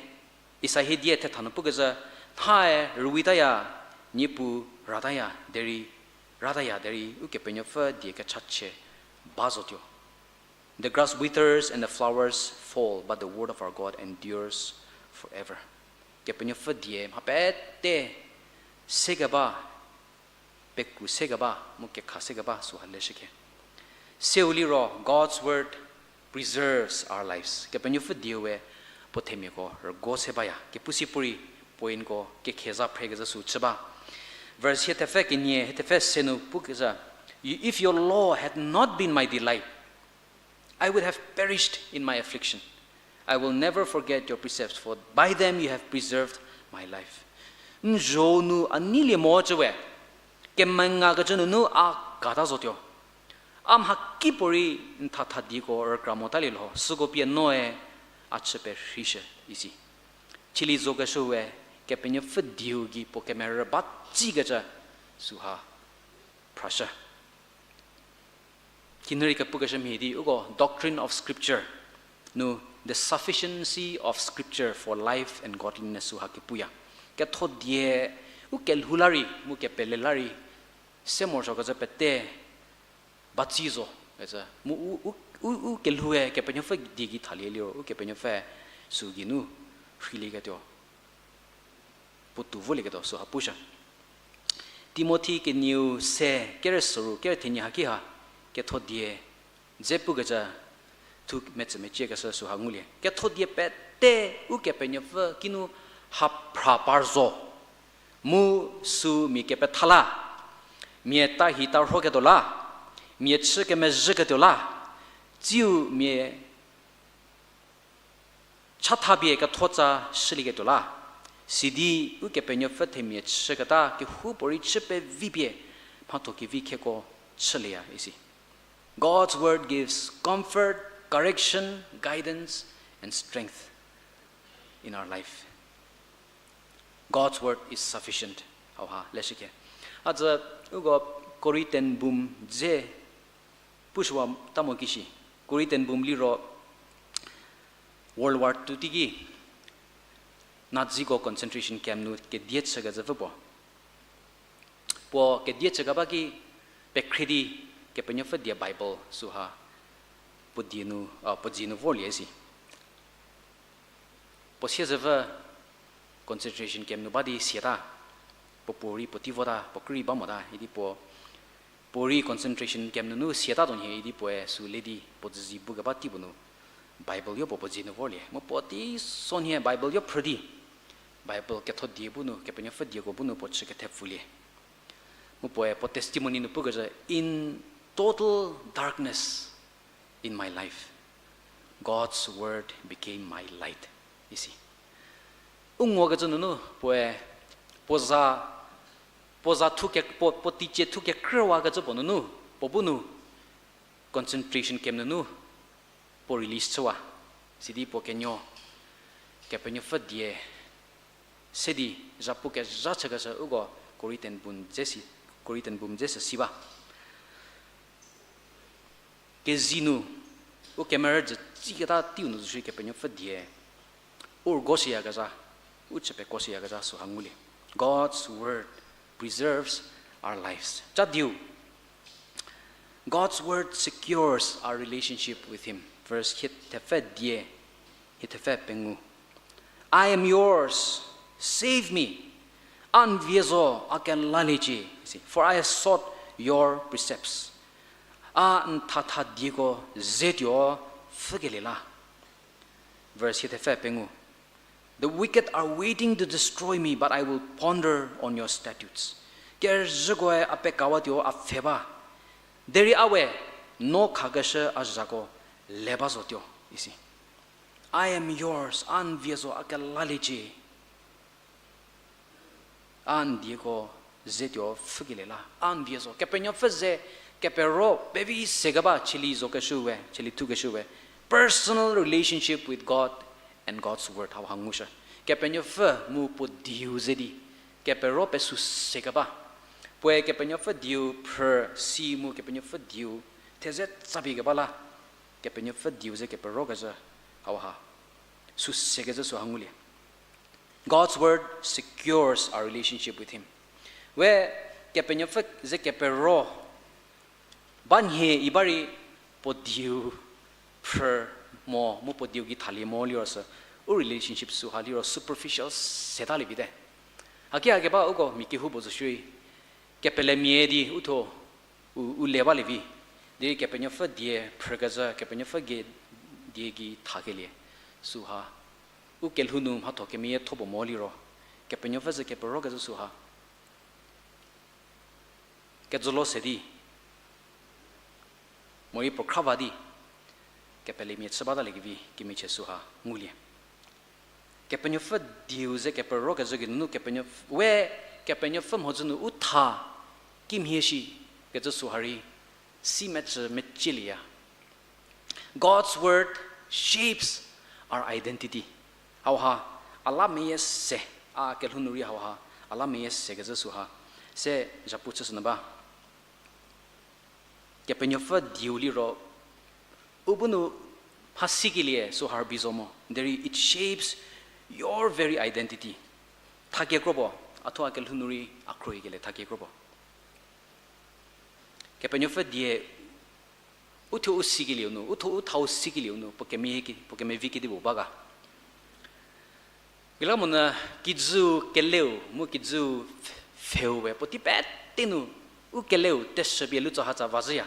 Isaia hiedie thetha nu pukecü, thae rüwitaya, niepu rataya, derei, rataya, derei, Ukepenuopfü die kechachie ba zotuo. The grass withers and the flowers fall, but the word of our God endures forever. Kepenuopfü die mha pete sekeba, pekru sekeba, mu kekha sekeba süha leshükhe. Seu liro, God's word preserves our lives. Kepenuopfü dieu we puo themiako rügo se baya. Kepu si puorei, pointko kekhe za phrekezhü sü chü ba. Verse hie thepfü kenie, hie thepfü se nu pukecü, "If your law had not been my delight, I would have perished in my affliction. I will never forget your precepts, for by them you have preserved my life." N zho nu a neilie mo cü we, kemengakecü nunu a kata zotuo. A mhakipuorei n thatha dieko rükra motalie lho, süko pie noe a chü perheishü isi. Chili zokeshü we, Kepenuopfü dieu gei puo kemerü ba tsikecü süha phrashü. Kinurei kepukeshü mhie di uko Doctrine of Scripture nu, the sufficiency of Scripture for life and godliness süha kepuya. Ketho die u kelhou la rei mu kepele la rei se morosuokecü pete ba tsi zo, ecü mu u, u, u, u kelhoue Kepenuopfü die gei thalie liro, Ukepenuopfü sü geinu rheilieketuo, puotou volieketuo süha pushü. Timothi kenieu se, kere soru, kere thenie haki ha, ketho die dze pukecü thu metsümeciekeshü süha ngulie. Ketho die pete Ukepenuopfü kinu haphra par zo. Mu sü mia kepetha la, mia tahi tarhoketuo la, mia chü kemezhüketuo la, tsiu mia chatha pie kethotsa shülieketuo la, sidi Ukepenuopfü themia chüketa kehoupuorei chü pevi pie mhatho kevi khieko chülieya isi. God's word gives comfort, correction, guidance, and strength in our life. God's word is sufficient. Hauha leshükhe. A tsü uko Corrie ten Boom dze pushüwa ta mo kishi. Corrie ten Boom liro World War Two teiki Naziko concentration camp nu kedie chükezhüpfü puo. Puo kedie chükeba ki pekhrie di Kepenuopfü die Bible süha puo die nu, a, puo dzie nu vorlie si. Puo siezhüpfü concentration camp nu ba di siata, puo puorei puotei vota, puo krei ba mota idi puo, puorei concentration camp nunu siata tuo nhie idi puoe sü le di puo dzüzi bu keba tei puo nu Bible yo puo puo dzie nu vorlie. Mu puo tei so nhie Bible yo phrü di Bible ketho die bu nu, Kepenuopfü dieko bu nu puo chü kethepfülie. Mu puoe puo testimony nu pukecü, In total darkness in my life, God's word became my light, isi. U ngokecü nunu puoe puo za, puo za thu ke, puo, puo teicie thu kekrüwakecü puo nunu, puo bu nu concentration camp nunu puo release chüwa. Sidi puo kenuo Kepenuopfü die se di zhapu kezha chükeshü uko Corrie ten Boom dze si, Corrie ten Boom dze sü si ba. Kezei nu, u kemerü jü tsiketa teiu nu zo shierei Kepenuopfü die u rügoshüyakezha, u chü pekoshüyakezha süha ngulie. God's word preserves our lives. Cha diu, God's word secures our relationship with Him. Verse hie thepfü die, hie thepfü pengou. I am yours, save me. A n vie zo, a kelaliecie, for I have sought your precepts. A n thatha dieko ze tuo pfhükelie la. Verse hie thepfü pengou. The wicked are waiting to destroy me, but I will ponder on your statutes. Kerüzhükoe a pekawatuo a pfhe ba. Derei a we no khakeshü a zhako le ba zotuo, isi. I am yours, a n vie zo, a kelaliecie. A n dieko ze tuo pfhükelie la, a n vie zo. Kepenuopfü ze kepero pevi sekeba chili zokeshüwe, chili thukeshüwe. Personal relationship with God and God's word, hauha ngushü. Kepenuopfü mu puo dieu ze di kepero pesü sekeba. Puoe Kepenuopfü dieu phrü si mu Kepenuopfü dieu theze tsapie keba la, Kepenuopfü dieu ze keperokezhü hauha sü sekecü süha ngulie. God's word secures our relationship with Him. We Kepenuopfü ze kepero ba nhie iba rei puo dieu phrü mo, mu puo dieu gei thalie mo liro sü, u relationship süha liro superficial seta lievite. Haki hakeba uko mia kehoupuo zo shierei, kepelemia di uthuo u, u le balie vi. Derei Kepenuopfü die phrükezhü, Kepenuopfü gei die gei thakelie süha, u kelhou nu mhatho kemeyietho puo mo liro, Kepenuopfü ze keperokecü süha kejülo se di, morei puo khra va di, kepelemia chü batalie kevi kemichie süha ngulie. Kepenuopfü dieu ze keperokecü geinunu Kepenuopfü, we Kepenuopfü mhodzü nu u tha kimhie shi kecü süha rei si mecü mecielieya. God's word shapes our identity. Hauha, a la meyie se, a kelhou nu rei hauha, a la meyie se kecü süha se zhapu chüshünyü ba. Kepenuopfü dieu liro, u bu nu mha sikelie süha rübei zo mo. Derei it shapes your very identity. Thakie kro puo, a thuo a kelhou nu rei a khruohikelie thakie kro puo. Kepenuopfü die uthuo u sikelieu nu, uthuo u thau sikelieu nu, puo kemie ki, puo kemevi kedipuo ba ga. Gelamonyü kijüu keleu mu kijüu pfheu we puotei pete nu u keleu teshüpie lutsohatsa vazhüya.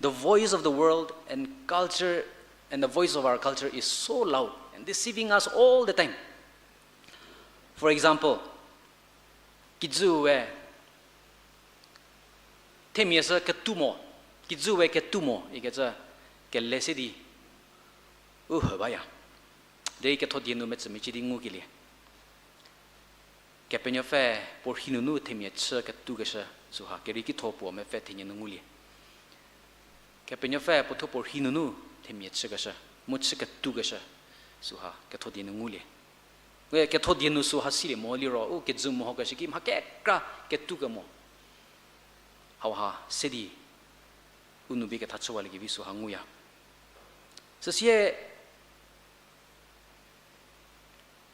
The voice of the world and culture and the voice of our culture is so loud and deceiving us all the time. For example, kijüu we themia sü ketu mo, kijüu we ketu mo ikecü kele se di u hü baya. Derei ketho die nu metsümia chü di ngukelie, Kepenuopfü puo rhi nunu themia chü ketukeshü süha kerei kitho puo mepfü thenie nu ngulie. Kepenuopfü puo thuo puo rhi nunu themia chükeshü mu chü ketukeshü süha ketho die nu ngulie. We ketho die nu süha silie mo liro u kijü mehokeshü ki mha kekra ketukemo hauha se di u nu bie ketha chüwaliekevi süha nguya. Süsie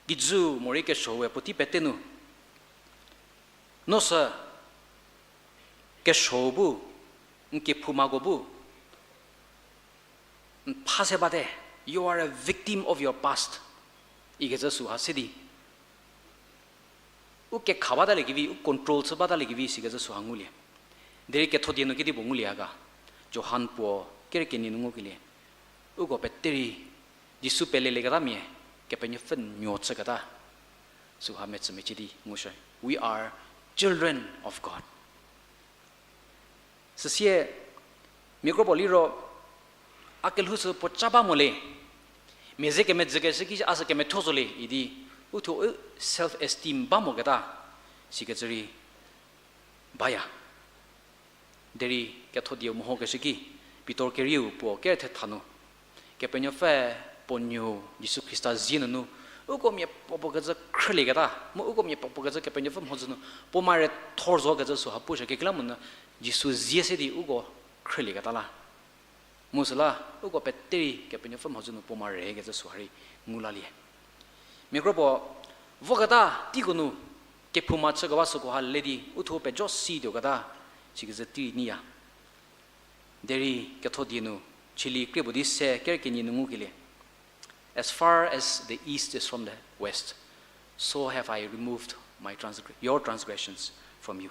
kijü morei kesuo we puotei pete nu, no sü kesuo bu, n kephoumako bu n pha se bate, you are a victim of your past ikecü süha se di u kekha bataliekevi, u control chü bataliekevi sikecü süha ngulie. Derei ketho die nu kedipuo ngulie ha ga? Johan puo ker kenie nu ngukelie, uko pete rei Jisu pelelieketamia, Kepenuopfü nuo chüketa süha metsümia chü di ngushü. We are children of God. Süsie, mia kro puo liro, a kelhou sü puo ca ba mo le, mia ze kemedzükeshü ki a sü kemetho zo le idi, uthuo u self esteem ba moketa sikecü rei baya. Derei ketho dieu mehokeshü ki, Pitor kerieu puo ker thetha nu, Kepenuopfü puo nuo Jisu Khrista zie nunu uko miapuopuo kecü khrülieketa, mu uko miapuopuo kecü Kepenuopfü mhodzü nu puo mare thor zo kecü süha pushü. Kekreilamonyü Jisu zie se di uko khrülieketa la, mu süla uko pete rei Kepenuopfü mhodzü nu puo mare kecü süha rei ngu lalie. Mia kro puo, voketa teiko nu kephouma chükewa sükoha le di uthuo pejo si tuoketa sikecü tei nyiya. Derei ketho die nu, Chili krie puo di se ker kenie nu ngukelie, As far as the east is from the west, so have I removed my transgre-, your transgressions from you.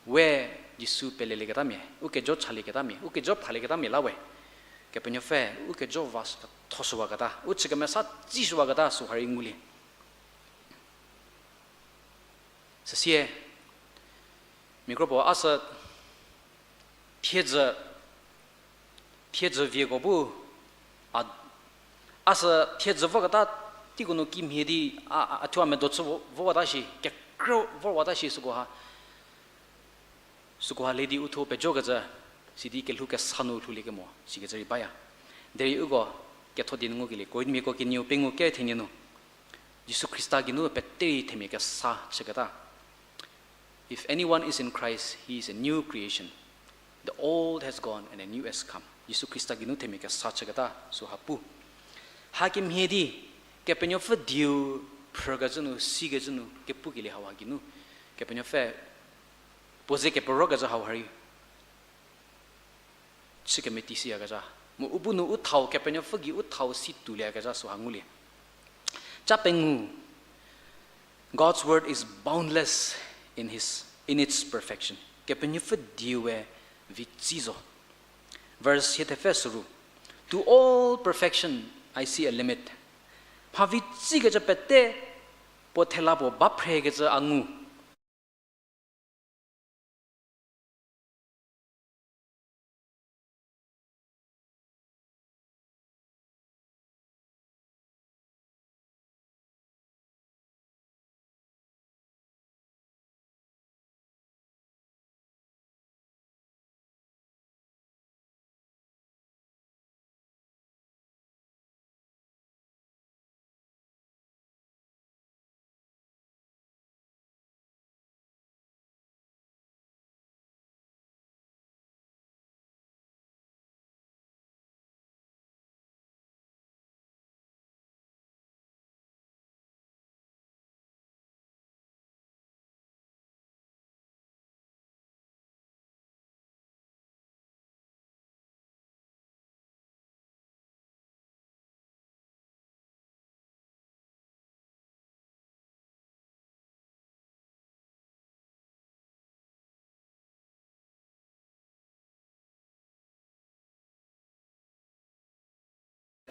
We Jisu pelelieketamia, u kejo chalieketamia, u kejo phalieketamia la we, Kepenuopfü u kejo va thoshüwaketa, u chü kemesa tsishüwaketa süha rei ngulie. Süsie, mia kro puo a sü thiedzü, thiedzü vieko bu, a, a sü thiedzü voketa teiko nu kimhie di, a, a, a thuo a medo chü vo, vowata shi, kekrü vowata shi sükoha, sükoha le di uthuo pejokecü, sidi kelhou kesa nu lhouliekemo sikecü rei baya. Derei uko ketho die nu ngukelie, Korinthmiako kenieu pengou ker thenie nu, Jisu Khrista geinu pete rei themia kesa chüketa. If anyone is in Christ, he is a new creation. The old has gone and the new has come. Jisu Khrista geinu themia kesa chüketa süha pu. Hakemhie di, Kepenuopfü dieu phrükecü nu, sikecü nu, kepukelie hauha geinu, Kepenuopfü puo ze keperokecü hauha rei chü kemeti siyakezha. Mu u bu nu u thau, Kepenuopfü gei u thau si tuolieyakezha süha ngulie. Ca pengou, God's word is boundless in his, in its perfection. Kepenuopfü dieu we vitsi zo. Verse hiethepfü süru, To all perfection I see a limit. Mha vitsikecü pete puo thela puo ba phrekecü a ngu.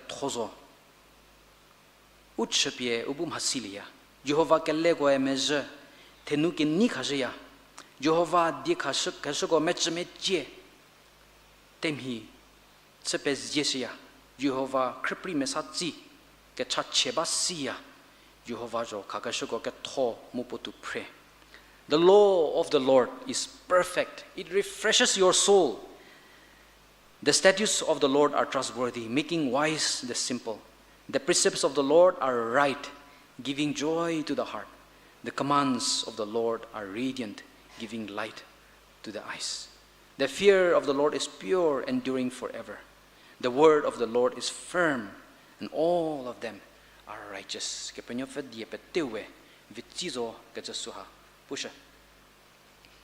Tho zo. U chüpie u bu mhasilieya. Jihova kelekoe mezhü, thenu kenei khashüya. Jihova die khashü, khashüko mecü mecie. Temhi chü pezie shüya. Jihova khrüprei mesa tsi, kechachie ba siya. Jihova zho khakeshüko ketho mu puotou phre. The law of the Lord is perfect. It refreshes your soul. The statutes of the Lord are trustworthy, making wise the simple. The precepts of the Lord are right, giving joy to the heart. The commands of the Lord are radiant, giving light to the eyes. The fear of the Lord is pure, enduring forever. The word of the Lord is firm, and all of them are righteous. Kepenuopfü die peteu we vitsi zo kecü süha pushü.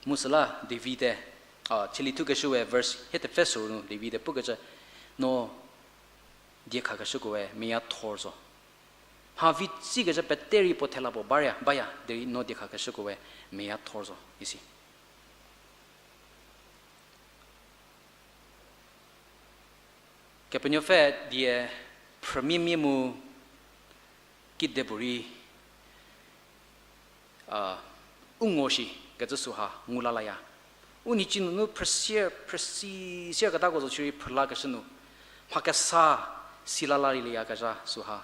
Mu süla David-e, a, cheli thukeshü we verse hietepfü süu nu David-e pukecü, no die khakeshüko we meyathor zo. Mha vitsi kecü pete rei puo thela puo baria, baya, derei no die khakeshüko we meyathor zo, isi. Kepenuopfü die phrümiemia mu kidepuorei, a, u ngo shi kecü süha ngu la laya. U nhicu nunu phrüsie, phrüsi sier ketako zo shierei phrülakeshü nu, mha kesa si la la rei leyakezha süha,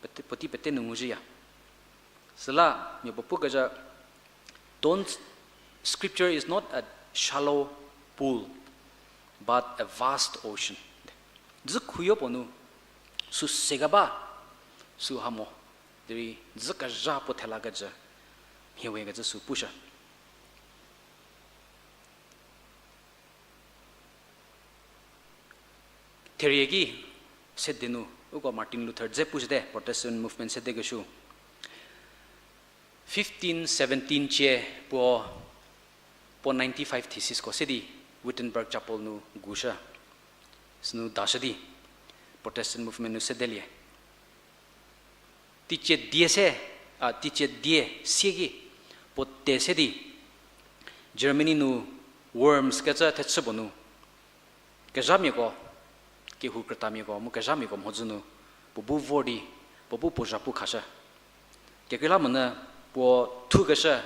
pete, puotei pete nu nguzhüya. Süla mia puo pukecü, don't, scripture is not a shallow pool, but a vast ocean. Dzü khuyo puo nu, sü sekeba, süha mo, derei dzü kezha puo thela kecü, mhie we kecü sü pushü. Therie ki sede nu, uko Martin Luther dze pushüte, Protestant movement sedekeshü. Fifteen seventeen cie puo, puo ninety-five thesis ko se di Wittenberg Chapel nu gushü. Sünu dashü di Protestant movement nu sedelie. Teicie die se, a, teicie die sieki puo te se di Germany nu Worms kecü thechü puo nu kezhamiako, kehou krütamiako mu kezhamiako mhodzü nu puo bu vor di, puo bu puo zhapu khashü. Kekreilamonyü puo thukeshü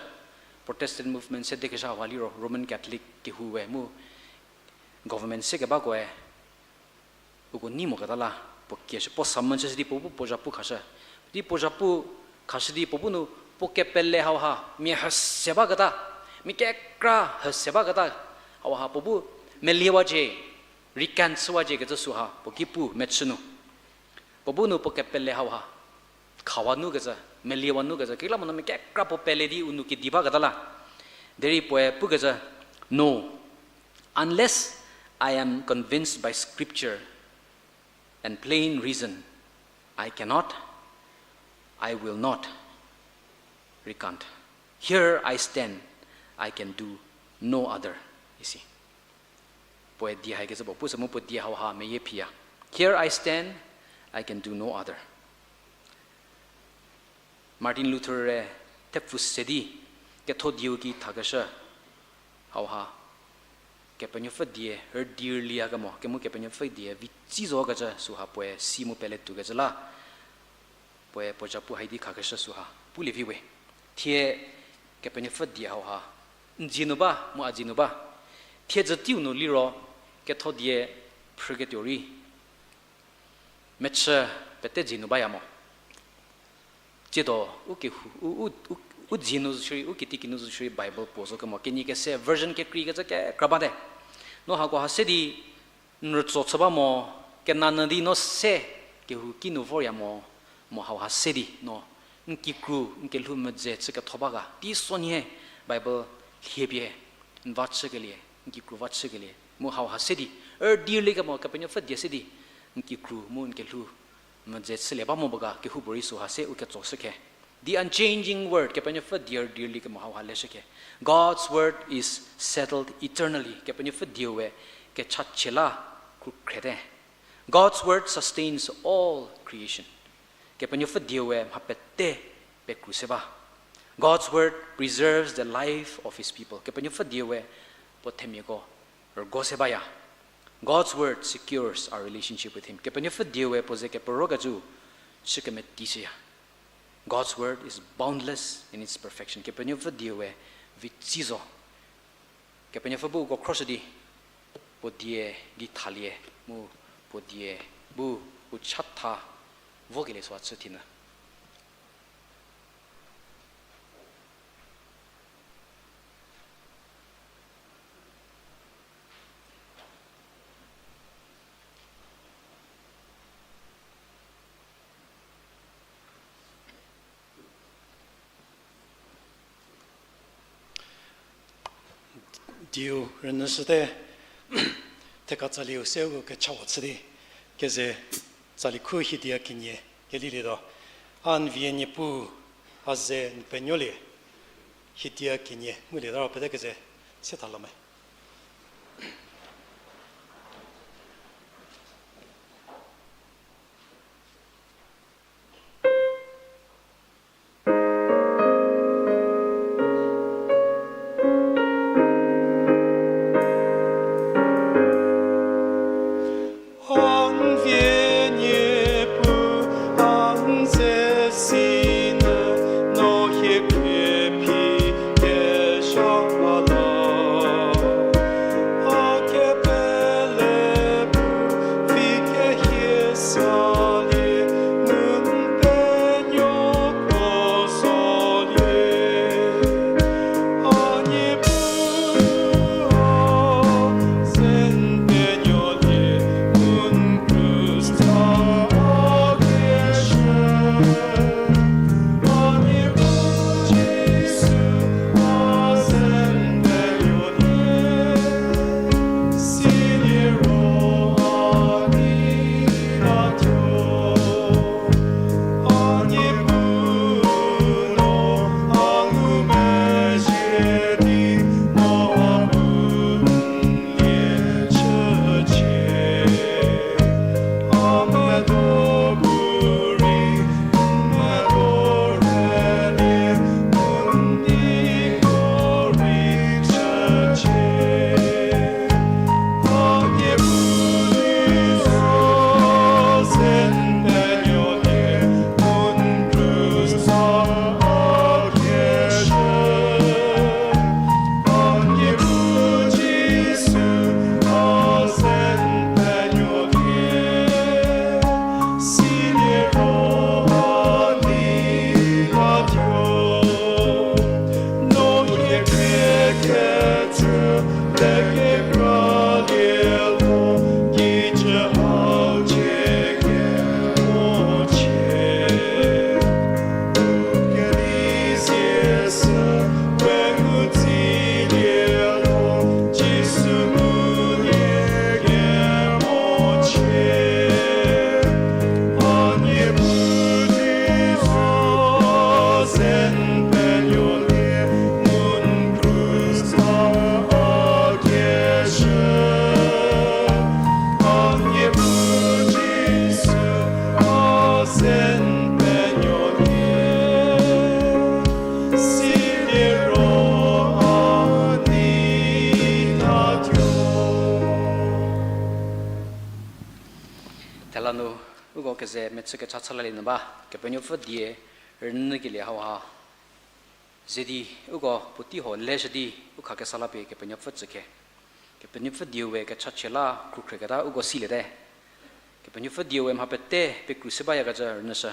Protestant movement sedekezha hauha liro Roman Catholic kehou we mu government sekebakoe uko nei moketa la, puo kieshü, puo summon chüshü di puo bu puo zhapu khashü. Di puo zhapu khashü di puo bu nu puo kepele hauha mia hüse baketa, mia kekra hüse baketa, hauha puo bu meliewacie, recant chüwacie kecü süha puo ki pu mechü nu. Puo bu nu puo kepele hauha khawa nu kecü, meliewa nu kecü, kekreilamonyü mia kekra puo pele di u nou kedi baketa la. Derei puoe pukecü, no, unless I am convinced by scripture and plain reason, I cannot, I will not recant. Here I stand, I can do no other, isi. Puoe die haikecü puo pusü mu puo die hauha meyie phiya. Here I stand, I can do no other. Martin Luther-e thepfu se di ketho dieu ki thakeshü hauha Kepenuopfü die rüdi rüliya kemo kemu Kepenuopfü die vitsi zo kecü süha puoe si mu pele tuokecü la, puoe puo zhapu hai di khakeshü süha Pulie vi we. Thie Kepenuopfü die hauha n dzie nu ba, mu a dzie nu ba. Thiedzü teiu nu liro ketho die phrüketuo rei mechü pete dzie nu baya mo. Tsiedo u kehou, u, u, u, u dzie nu zo shierei, u kitiekinu zo shierei Bible puo zo kemo. Kenie kese version kekreikecü kekra bate. No hako ha se di n rütso chü ba mo, kenanyü di no se kehou kinu vorya mo, mo hauha se di no n kikru, n kelhou medze chü ketho ba ga. Teisonhie Bible lhie pie n va chükelie, n kikru va chükelie. Mu hauha se di, er dirlie kemo Kepenuopfü die se di, n kikru mu n kelhou medze chülie ba mo ba ga kehoupuorei süha se u ketso shükhe. The unchanging word, Kepenuopfü die er dirlie kemo hauha leshükhe. God's word is settled eternally. Kepenuopfü die we kechachie la khrukhrete. God's word sustains all creation. Kepenuopfü die we mha pete pekru se ba. God's word preserves the life of his people. Kepenuopfü die we puo themiako rügo se baya. God's word secures our relationship with him. Kepenuopfü die we puo ze keperokecü chü kemeti shüya. God's word is boundless in its perfection. Kepenuopfü die we vitsi zo. Kepenuopfü bu uko khroshü di, puo die di thalie, mu puo die bu u chatha vokelie süha chü thinyü. Dieu rünyüshüte, theka tsaliu seu kechawa chü di, keze tsali khu hiedia kenie kelilietuo. A n vie Niepuu, a ze n penuolie, hiedia kenie ngulieta ro pete keze se tha lo me. A n vie Niepuu, a n ze si nyü, no hie khrie phi kezha la. A kepele bu vi kehie salie, n penuo ko zolie. A Niepuu, a ze n penuolie, n krus ta a keshü. Thela nu, uko keze mechü kecha chülalie nu ba, Kepenuopfü die Rünyükelie hauha ze di, uko puotei ho leshü di, u khakesa la pie Kepenuopfü tsükhe. Kepenuopfü dieu we kechachie la khrükhreketa uko siliete. Kepenuopfü dieu we mha pete pekru se bayakezha rünyüshü.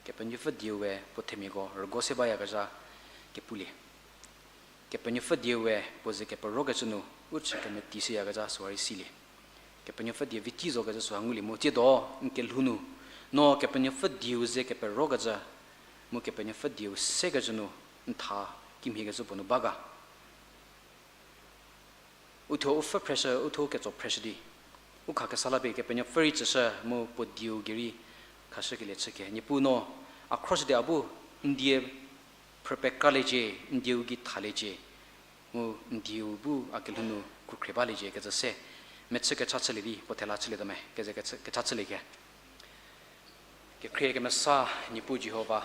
Kepenuopfü dieu we puo themiako rügo se bayakezha kepulie. Kepenuopfü dieu we puo ze keperokecü nu, u chü kemeti shüyakezha süha rei silie. Kepenuopfü dieu viti zokecü süha ngulie mu tsiedo n kelhou nu, no Kepenuopfü dieu ze keperokecü, mu Kepenuopfü dieu sekecü nu, n tha kimhiekecü puo nu ba ga. Uthuo u pfhü phreshü, uthuo ketso phreshü di, u khakesa la pie Kepenuopfü rei tsüshü mu puo dieu gei rei khashükelie chükhe. Niepuu no a khroshü di a bu n die phrü pekaliecie, n dieu gei thaliecie, mu n dieu bu a kelhou nu khrükhre baliecie kecü se mechü kecha chülie di puo thela chülietuo me, keze kecha chülie ke. Kekhrie kemesa Niepuu Jihova,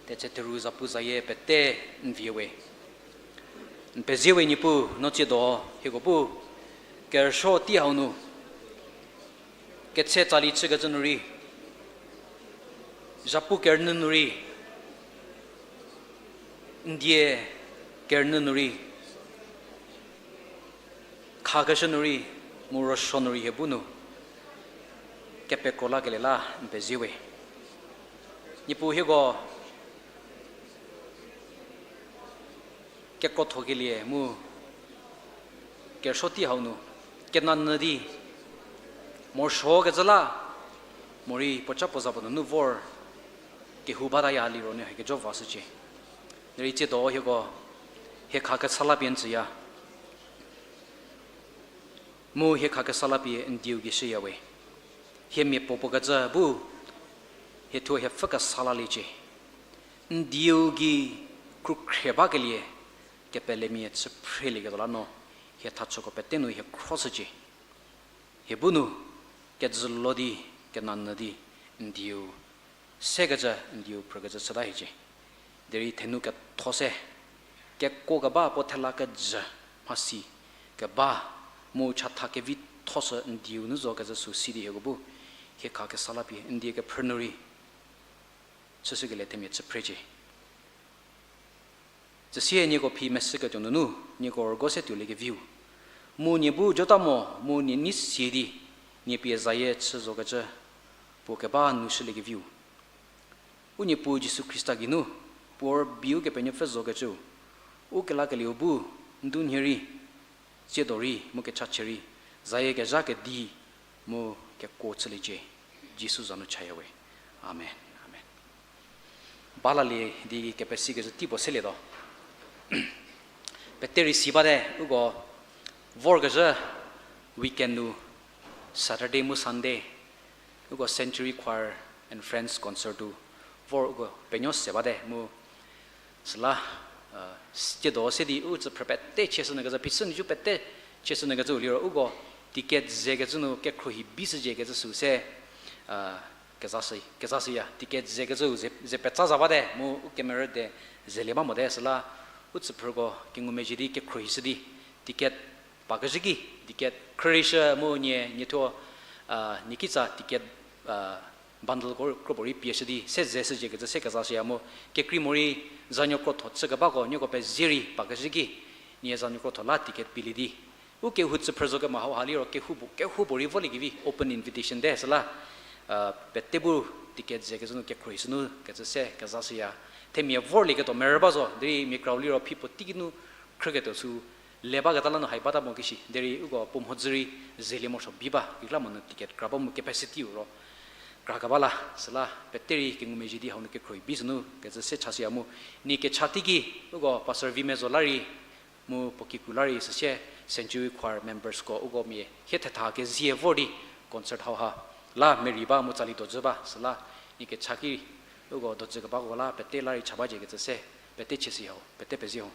tetse theru zapu zayie pete n vie we. N pezie we Niepuu, no tsiedo hieko bu kerüsuo tei hau nu ketse tsali chükecü nu rei, zapu kerünyü nu rei, n die kerünyü nu rei, khakeshü nu rei, mu rüsuo nu rei hie bu nu kepekro lakelie la n pezie we. Niepuu hieko kekrothokelie mu kerüsuo tei hau nu kenanyü di, morosuokecü la, morei puoca puo za puo nunu vor kehou bataya liro n hie kejo vashücie. Derei tsiedo hieko hie khakesa la pie n tsüya, mu hie khakesa la pie n dieu gei shüya we. Hie mia puo puo kecü bu hie thuo hie pfhü kesa lalietie. N dieu gei khrükhre bakelie kepelemia chü phrelieketuo la no hie thachüko pete nu hie khroshücie. Hie bu nu kejülo di, kenanyü di, n dieu sekecü, n dieu phrükecü chüta hiecie. Derei thenu ketho se, kekuo keba puo thela kejü mhasi keba, mu chatha kevitho sü n dieu nu zokecü sü si di hieko bu hie khakesa la pie n die kephrü nu rei chüshükelie themia chü phrecie. Tsüsie nieko phi meshüketuo nunu nieko rügo se tuoliekeviu, mu nie bu jota mo mu nie nei sie di nie pie zayie chü zokecü puo keba nu shüliekeviu, u Niepuu Jisu Khrista geinu, puo rübei Ukepenuopfü zokecüu, u kelakelieu bu ndunhie rei, tsiedo rei mu kechachie rei, zayie kezha kedi mu kekuo chüliecie. Jisu za nu chaya we. Amen. Amen. Balalie di kepesikecü tei puo selietuo. Pete rei si bate, uko vorkezhü weekend nu, Saturday mu Sunday, uko Century Choir and Friends concert-u vor uko penuo se bate mu süla, tsiedo se di u tsüphrü pete chieshünyü kecü, phichü niju pete chieshünyü kecüu liro uko ticket zekecü nu kekhruohi bishücie kecü sü se, kezashü, kezashüya, ticket zekecüu ze, ze petsa za bate mu u kemerü de zelie ba mote süla, u tsüphrüko kengumezhie di kekhruohishü di, ticket pa kezhü ki, ticket khrüreishü mu nie, nie thuo, nie kitsa ticket bundleko kropuo rei pieshü di se zeshücie kecü se kezashüya mu, kekrei morei zanuo krotho chükebako nieko pezie rei pa kezhü ki, nie zanuo krotho la ticket pielie di u kehou tsüphrü zo kemha hauha liro kehoupuo, kehoupuorei voliekevi open invitation te süla, pete bu ticket zekecü nu kekhruohishünu kecü se kezashüya. Themia vorlieketuo merü ba zo derei mia krau liro phi puo teiki nu khrüketuo sü le baketa la nu hai bata mo kishi derei uko puo mhodzü rei zelie morosuo bi ba kekreilamonyü ticket kra ba mu capacity-u ro kra keba la süla pete rei kengumezhie di hau nu kekhruohi bishünu kecü se chashüya mu, nie kecha teiki uko Pastor Vimezo la rei mu puo kikru la rei süsie Century Choir members-ko uko mia hie thetha kezie vor di concert hauha la merei ba mu tsali dojü ba süla, nie kecha ki uko dojü kebako la pete la rei cha bacie kecü se pete chieshü hau, pete pezie ho.